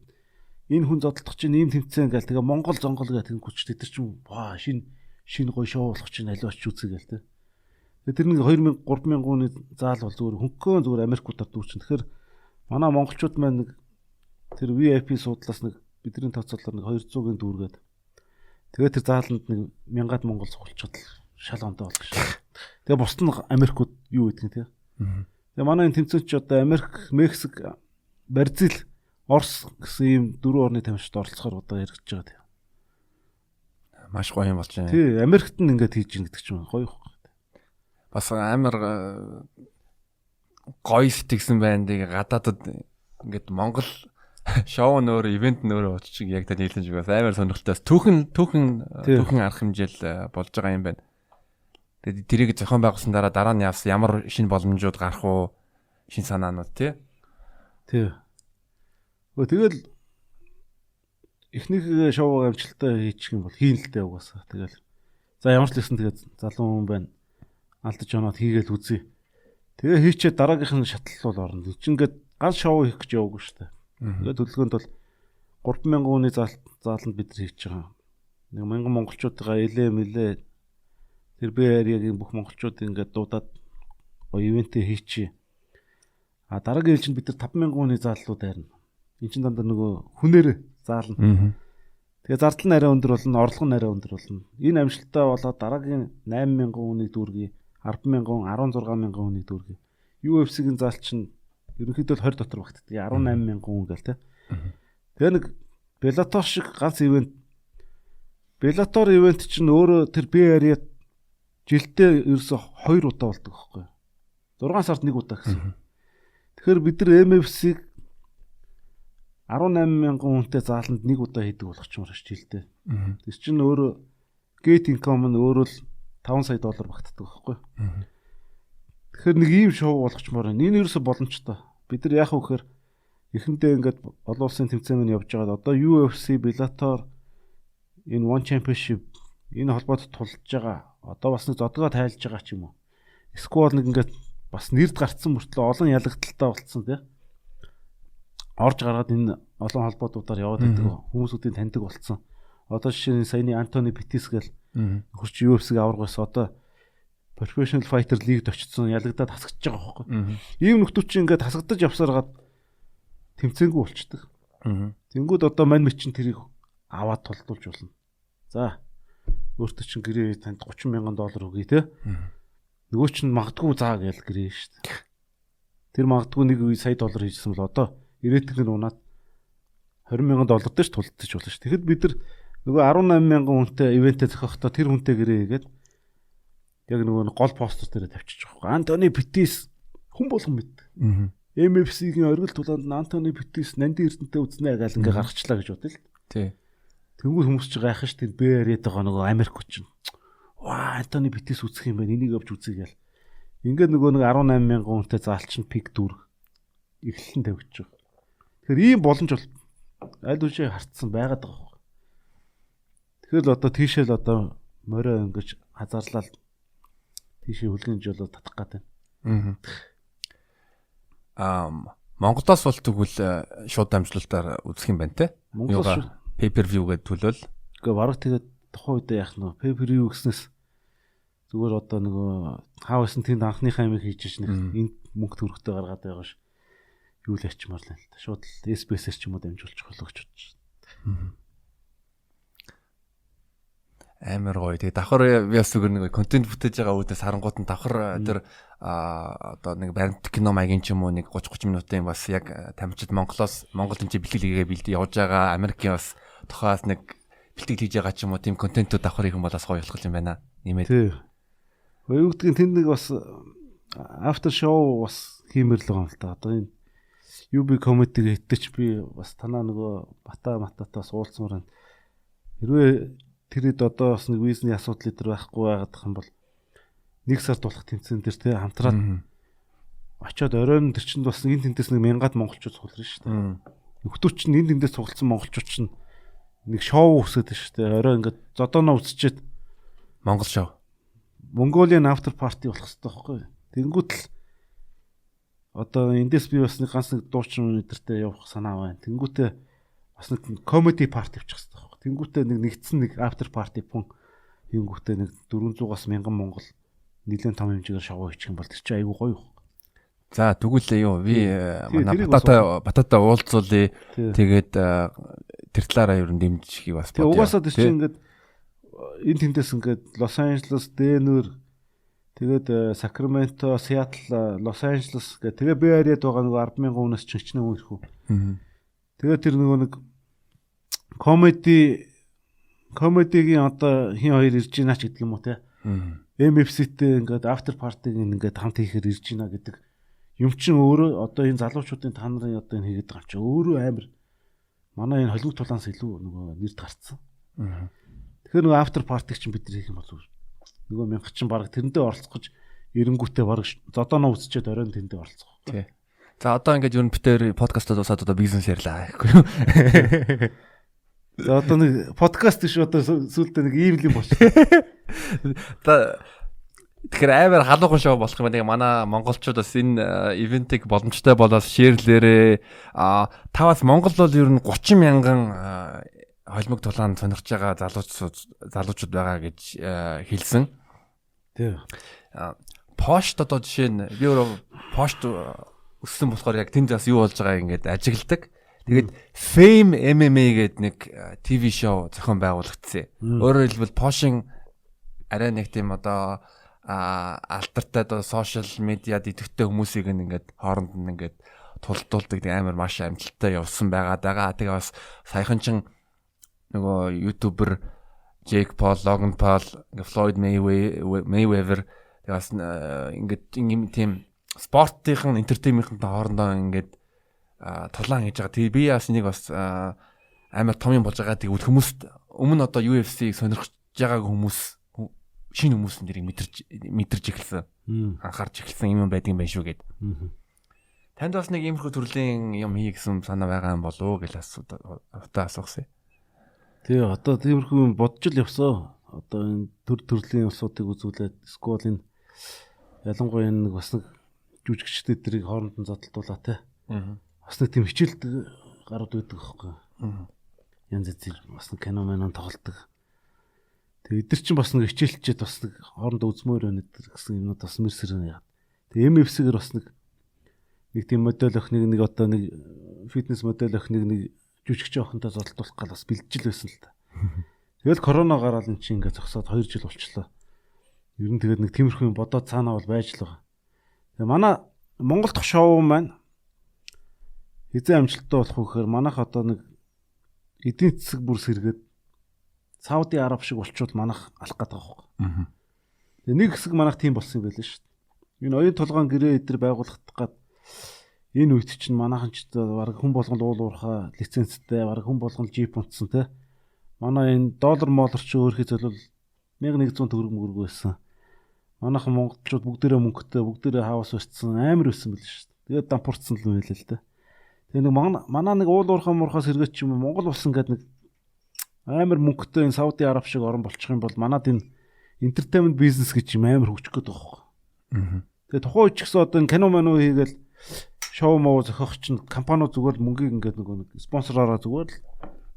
энэ хүн зодтолдох чинь ийм тэмцээн гээл тэгээ Монгол зонгол гэх тэнгүүч тэд нар чинь ваа шинэ гоё шоу болох чинь аль очиж үзье гээл тэ. Тэгээд тэр нэг 2000 3000 хүний заал бол зүгээр хөнгөн зүгээр Америкуудаар дүүрчин. Тэгэхээр манай монголчууд маань нэг тэр VIP суудлаас нэг бидний тооцоолоор нэг 200-ын дүүргээд тэгээд тэр зааланд нэг 1000-ад монгол цуглчаад шал ондоо болох шээ. Тэгээ бусд нь Америкууд юу гэдэг нь тий. Тэгээ манай энэ тэмцээн чи одоо Америк, Мексик, Бразил, Орос гэсэн ийм дөрвөн орны тамирчид оролцохоор одоо яригдж байгаа тий. Маш гоё юм болж байна. Тий, Америкт нь ингээд хийж гин гэдэг чинь гоё юм. Бас амар гоё сэтгэсэн байна. Тэгээ гадаадад ингээд Монгол шоу нөөр, ивент нөөр очиж яг та нийлэн шиг бас амар сонирхолтой. Түүхэн арга хэмжээл болж байгаа юм байна. Тэгээд тэрийг зохион байгуулсан дараа нь явсан ямар шинэ боломжууд гарах уу? Шинэ санаанууд тий. Тий. Тэгэл эхнийхээ шоуг амжилттай хийчих юм бол хийн л дээ угаасаа. Тэгэл за ямар ч лсэн тэгээд залуу хүн байна. Алдаж оноод хийгээл үзье. Тэгээ хийчээ дараагийнх нь шатлал бол орно. Энд чинь ингээд ганц шоу хийх гэж яваагүй шүү дээ. Тэгээд төлөвлөгөөнд бол 3000 хүний зааланд бид нар хийж байгаа. Нэг 1000 монголчуудаа элэ мэлээ тэр Bay Area-гийн бүх монголчууд ингээд дуудаад гоё ивентээ хийчихье. А дараагийн ээлжинд бид нар 5000 хүний зааллуу дайрна. Энд чинь дандаа нөгөө хүнээр заална. Тэгээ зардал нь арай өндөр болно, орлого нь арай өндөр болно. Энэ амжилттай болоод дараагийн 8000 хүнийг дүүргэе, 100,000, 16000 хүнийг дүүргэе. UFC-ийн заал чинь ерөнхийдөө 20 дотор багтдаг. 18000 хүн гээл те. Тэгээ нэг Bellator шиг ганц ивент Bellator ивент чинь өөрөө тэр Bay Area жилдээ ерөөсө 2 удаа болдог байхгүй. 6 сард 1 удаа гэсэн. Тэгэхээр бид нар MFC-г 18000 хүнтэй зааланд 1 удаа хийдэг болгочмоор ш жилдээ. Тэр чинь өөрөө gate income нь өөрөө л 5 сая доллар багтдаг байхгүй. Тэгэхээр нэг ийм шоу болгочмоор байна. Энэ ерөөсө боломжтой. Бид нар яах вэ гэхээр эхэндээ ингээд олон улсын тэмцээн минь явж байгаад одоо UFC, Bellator энэ One Championship энэ холбоот тулж байгаа. Одоо бас нэг зодгоо тайлж байгаа ч юм уу. Эсвэл нэг ингээд бас нэрд гарцсан мөртлөө олон ялагдaltaй болцсон тий. Орж гаргаад энэ олон холбоотуудаар яваад байдаг хүмүүсүүдийн таньдаг болцсон. Одоо жишээ нь саяны Антони Петис гэл нөхөр чи UFC-г авраг байсан. Одоо Professional Fighter League-д очсон, ялагдаад хасагдж байгаа байхгүй. Ийм нөхдүүд чи ингээд хасагдаж явсараад тэмцээнгүй болчдөг. Тэнгүүд одоо мань мэт чин тэрийг аваад тулдуулж болно. За, өөртөө чин гэрээ танд 30 мянган доллар өгье те. Нөгөө чин магадгүй заа гээл гэрээ шүү дээ. Тэр магадгүй нэг үе сая доллар хийжсэн бол одоо ирээдүйн нь унаад 20 мянган доллар дээр ч тулдаж болно шүү. Тэгэхэд бид нар нөгөө 18 мянган хүнтэй ивентээ зохиохдоо тэр хүнтэй гэрээ хийгээд яг нөгөө гол постэр дээр тавьчих жоохгүй. Антони Петис хүн болгон мэд. MFC-гийн оргил тулаанд Антони Петис Нанди Эрдэнтэй үзнэ гаал ингээ гаргачлаа гэж бодъё л. Тий. Тэнгүүт хүмүүс чи гайхах ш, тэр Бэ яриад байгаа нөгөө Америк чинь. Ваа, Антони Петис үзэх юм байна. Энийг авч үзье гээл. Ингээд нөгөө нэг 18 мянган хүнтэй заалчин пик 4 эхлэн тавьчих. Тэгэхээр ийм боломж бол аль үшээ хартсан байгаад байгаа юм. Тэгэхээр л одоо тийшээ л одоо морио ингэж хазаарлал тийшээ хүлгэн жолоо татах гээд байна. Монголоос бол тэгвэл шууд дамжуулалтаар үзэх юм байна те. Монголоос pay per view гэдэг төлөөл. Гэхдээ бараг тэгээд тухайн үедээ яах нь pay per view гэснээс зүгээр одоо нөгөө хаа байсан тэнд анхныхаа амийг хийж шин энд мөнгө төгрөгтэй гаргаад байгаа ш. Юу л ячмаар л л та. Шууд л SBS-ээр ч юм уу дамжуулчих болоо гэж бодож байна. Амар гоё. Тэгээ давхар би бас зүгээр нэг контент бүтээж байгаа үүдээс харангуут нь давхар тэр одоо нэг баримт кино маягийн ч юм уу нэг 30 30 минутын бас яг тамирчид Монголоос Монгол тэмцээ бэлтгэл хийгээ бэлдээ явж байгаа Америкийн бас тухаас нэг бэлтгэл хийж байгаа ч юм уу тийм контентууд давхар хийх юм бол бас гоё болох юм байна. Нэмээд. Тий. Юу гэдгийг тэнд нэг бас after show бас хиймэр л байгаа юм л та. Одоо энэ UB comedy-г хэвтэж би бас танаа нөгөө бата мататаас уулзмаар байна. Хэрвээ тэрэд одоо бас нэг визний асуудал энэ байхгүй байгаад юм бол нэг сар тулах тэмцээн дээр те хамтраад очиод оройн тэр чинь бас энэ тэндээс нэг мянгад монголчууд цугларна шүү дээ. Нөхдүүд чинь энэ тэндээс цугласан монголчууд чинь нэг шоу үсээд шүү дээ. Орой ингээд зодооноо үсчихэд Монгол шоу. Mongolian after party болох хэрэгтэй байхгүй юу? Тэнгүүт л одоо эндээс би бас нэг ганц нэг дуучин өдөртөө явах санаа байна. Тэнгүүтээ бас нэг comedy party явчих хэрэгтэй байхгүй. Тэнгүүтээ нэг нэгдсэн нэг after party пүн хийнгүүтээ нэг 400-аас 1000 монгол нэлээд том хэмжээгээр шоу хийчих юм бол тэр чинь айгүй гоё. За тэгвэл юу би манай Батата уулзуулъя. Тэгээд тэр талаараа ер нь дэмжихийг бас бодъё. Угаасаа тэр чинь ингээд энэ тэндээс ингээд Лос Анжелес, Денвер, тэгээд Сакраменто, Сиэтл, Лос Анжелес гэх тэгээ Бэй Ариад байгаа нөгөө 10,000 хүнээс ч хичнээн хүн ирэх үү. Тэгээд тэр нөгөө нэг комедигийн одоо хин хоёр ирж байна ч гэдэг юм уу те. MFC-тэй ингээд after party-г ингээд хамт хийхээр ирж байна гэдэг юм чин өөрөө одоо энэ залуучуудын та нарын одоо энэ хийгээд байгаа юм чи өөрөө амар манай энэ холимог тулаанс илүү нөгөө нэрд гарцсан. Тэгэхээр нөгөө after party-г чинь бид нар хийх юм бол нөгөө мянга чин баг тэрэндээ оролцох гэж эренгүүтээ баг зодооноо үзчихэд оройн тэндээ оролцох. Тий. За одоо ингээд ер нь битээр подкастад дуусаад одоо бизнес ярьлаа гэхгүй юу. За одоо нэг подкаст биш одоо сүүлдээ нэг ийм л юм болчих. За тэгэхээр амар халуухан шоу болох юм байна. Манай монголчууд бас энэ ивентийг боломжтой болоод шеэрлээрээ. Та бас Монгол бол ер нь 30 мянган холимог тулаан сонирхож байгаа залуучууд байгаа гэж хэлсэн. Тий. Пошт одоо жишээ нь би өөрөө пошт өссөн болохоор яг тэнд бас юу болж байгааг ингээд ажигладаг. Тэгээд Fame MMA гэдэг нэг TV шоу зохион байгуулагдсан. Өөрөөр хэлбэл Пошин арай нэг тийм одоо алдартай одоо сошиал медиад идэвхтэй хүмүүсийг ингээд хооронд нь ингээд тулдуулдаг нэг амар маш амжилттай явсан байгаа даа. Тэгээ бас саяхан чин нөгөө YouTuber Jake Paul, Logan Paul, ингээ Floyd Mayweather тэгээ бас ингээд юм тийм спортын entertainment-ийн хоорондоо ингээд тулаан хийж байгаа. Тэгээ би бас энийг бас амар том юм болж байгаа. Тэгвэл хүмүүст өмнө одоо UFC-г сонирхож байгааг хүмүүс шинэ хүмүүс нь тэрийг мэдэрч эхэлсэн. Анхаарч эхэлсэн юм байдаг юм байна шүү гэд. Танд бас нэг иймэрхүү төрлийн юм хий гэсэн санаа байгаа юм болов уу гэж одоо асуусан. Тий, одоо тиймэрхүү юм бодож л явсан. Одоо энэ төр төрлийн улсуудыг үзүүлээд эсвэл энэ ялангуяа энэ нэг бас нэг жүжигчдээ тэрийг хооронд нь зодтолдуулаа те. Бас нэг тийм хичээлд гарууд байдаг байхгүй. Янз янзын бас нэг кино мэн тоглолдог. Тэгээ эдгэр чинь бас нэг хичээлчээд бас нэг хоорондоо үзмээр байна гэсэн юмнууд бас мэр сэрэн яагаад. Тэгээ MFC-гэр бас нэг тийм модель охиныг нэг одоо нэг фитнес модель охиныг нэг жүжигч охинтой золдуулах гал бас бэлджил байсан л та. Тэгэл корона гараал эн чинь ингээ зогсоод 2 жил болчлоо. Ер нь тэгээд нэг тиймэрхүү юм бодоод цаанаа бол байж л байгаа. Тэгээ манай Монгол дахь шоу маань хэзээ амжилттай болох вэ гэхээр манайх одоо нэг эдийн засаг бүр сэргээд Сауди Араб шиг болчвол манайх алах гээд байгаа байхгүй. Тэгээ нэг хэсэг манайх тийм болсон юм байлээ шүү дээ. Энэ оюун толгоон гэрээ эдэр байгуулах гад энэ үед чинь манайхан ч бараг хүн болгон уул уурхай лицензтэй, бараг хүн болгон жип унтсан те. Манай энэ доллар моллор чи өөрхий зөвлөл 1100 төгрөг мөрөг байсан. Манайхан монголчууд бүгдээрээ мөнгөтэй, бүгдээрээ хаус барьсан, амар байсан байл шүү дээ. Тэгээд дампуурцсан л юм байлээ л дээ. Тэгээ нэг манай нэг уул уурхай муурхай сэргээч юм уу Монгол улс ингээд нэг амар мөнгөтэй энэ Сауди Араб шиг орн болчих юм бол манад энэ entertainment бизнес гэж юм амар хөгжих гээд байгаа байхгүй. Тэгээ тухайн үед ч гэсэн одоо энэ кино мануу хийгээл шоу моо зохиох чинь компаниуд зүгээр л мөнгийг ингээд нөгөө нэг спонсоророо зүгээр л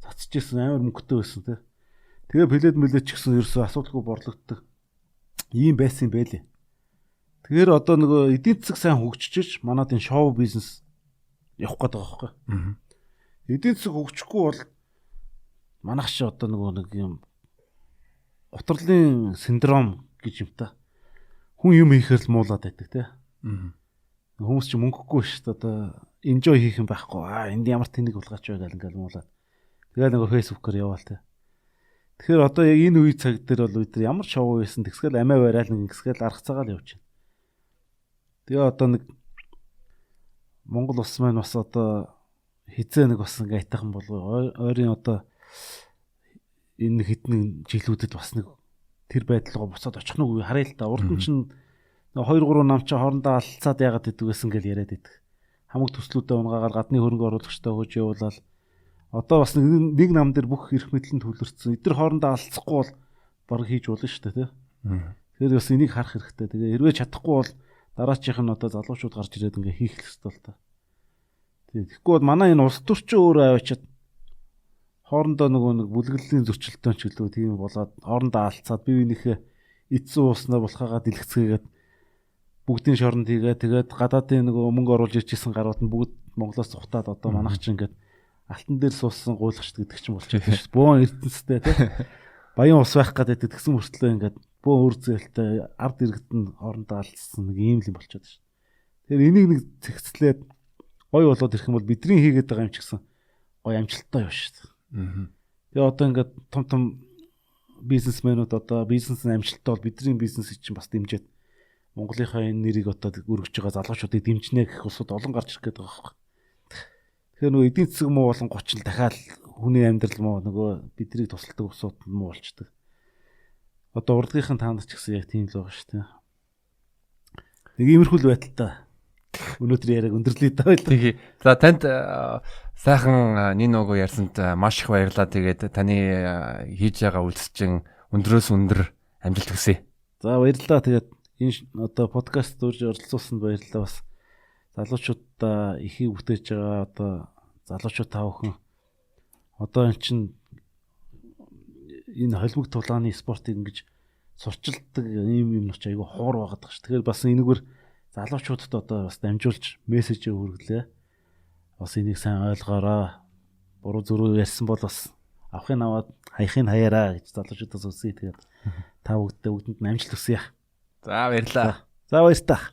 цацчихсэн амар мөнгөтэй байсан те. Тэгээ плед мэлээд ч гэсэн ерөөсөө асуудалгүй борлогддог. Ийм байсан юм байлээ. Тэгэхээр одоо нөгөө эдийн засаг сайн хөгжиж манад энэ шоу бизнес явах гээд байгаа байхгүй. Эдийн засаг хөгжихгүй бол манайх чи одоо нөгөө нэг юм гутрлын синдром гэж юм та. Хүн юм хийхээр л муулаад байдаг те. Хүмүүс чи мөнгөгүй шүү дээ. Одоо enjoy хийх юм байхгүй. Аа энд ямар тэнэг булгаач вэ гэл ингээл муулаад. Тэгэл нөгөө фэйсбүүкээр яваал те. Тэгэхээр одоо яг энэ үе цаг дээр бол бид нар ямар шоу байсан тэгсгээл амиа барайл нэг ингэсгээл арга цагаал явж байна. Тэгээ одоо нэг Монгол улс маань бас одоо хизээ нэг бас ингээ айтайхан болов. Ойрын одоо энэ хэдэн жилүүдэд бас нэг тэр байдал руу буцаад очих нь үгүй харъя л та. Урд нь чинь 2 3 нам чи хоорондоо алцаад яагаад идэг байсан гэл яриад идэх. Хамаг төслүүдээ унгаагаал гадны хөрөнгө оруулагчтай хөөж явуулаад одоо бас нэг нам дээр бүх эрх мэдэл нь төвлөрсөн. Эдгээр хоорондоо алцахгүй бол баг хийж болно шүү дээ, тий. Тэгэхээр бас энийг харах хэрэгтэй. Тэгээ хэрвээ чадахгүй бол дараачих нь одоо залуучууд гарч ирээд ингээ хийх хэрэгтэй л та. Тэгэхгүй бол манай энэ улс төр чи өөрөө аваачаад хоорондоо нөгөө нэг бүлэглэлийн зөрчилдөөн ч гэлөө тийм болоод хоорондоо алцаад бие биенийхээ эцсийн ууснаа булхаагаа дэлгэцгээгээд бүгдийн шоронд хийгээ тэгээд гадаадын нөгөө мөнгө оруулж ирчихсэн гарууд нь бүгд Монголоос цухтаад одоо манайх чинь ингээд алтан дээр суусан гуйлагчд гэдэг чинь болчиход шүү дээ. Бөөн эрдэнэстэй тий. Баян ус байх гэдэг тэгсэн мөртлөө ингээд бөөн өр зээлтэй ард иргэд нь хоорондоо алдсан нэг ийм л юм болчиход шүү. Тэгэхээр энийг нэг зэгцлээд гоё болоод ирэх юм бол бидний хийгээд байгаа юм ч гэсэн гоё амжилттай явна шүү дээ. Тэгээ одоо ингээд том том бизнесмэнүүд одоо бизнес нь амжилттай бол бидний бизнесийг чинь бас дэмжиэд Монголынхаа энэ нэрийг одоо өргөж байгаа залуучуудыг дэмжинэ гэх улсууд олон гарч ирэх гээд байгаа байхгүй. Тэгэхээр нөгөө эдийн засаг муу болон гоч л дахиад хүний амьдрал муу нөгөө биднийг тусалдаг улсууд муу болчдөг. Одоо урдгийнхан таанд ч гэсэн яг тийм л байгаа шүү дээ. Нэг иймэрхүү л байдалтай. Өнөөдөр яриаг өндөрлөе даа. Тэгээ. За танд сайхан Ниногоо ярьсанд маш их баярлалаа. Тэгээд таны хийж байгаа үйлс чинь өндрөөс өндөр амжилт хүсье. За баярлалаа. Тэгээд энэ одоо подкаст дурж оролцуулсанд баярлалаа. Бас залуучуудаа ихийг бүтээж байгаа одоо залуучууд та бүхэн одоо эн чинь энэ холимог тулааны спортыг ингэж сурчилдаг ийм юм ч айгүй хоор байгаад байгаа ш. Тэгэхээр бас энэгээр залуучуудад одоо бас дамжуулж мессеж хүргэлээ. Бас энийг сайн ойлгоорой. Буруу зүрүү ярьсан бол бас авахын аваад хаяхын хаяараа гэж залуучуудаас хүсье. Тэгээд та бүгдээ бүгдэнд нь амжилт хүсье. За баярлалаа. За баярлалаа.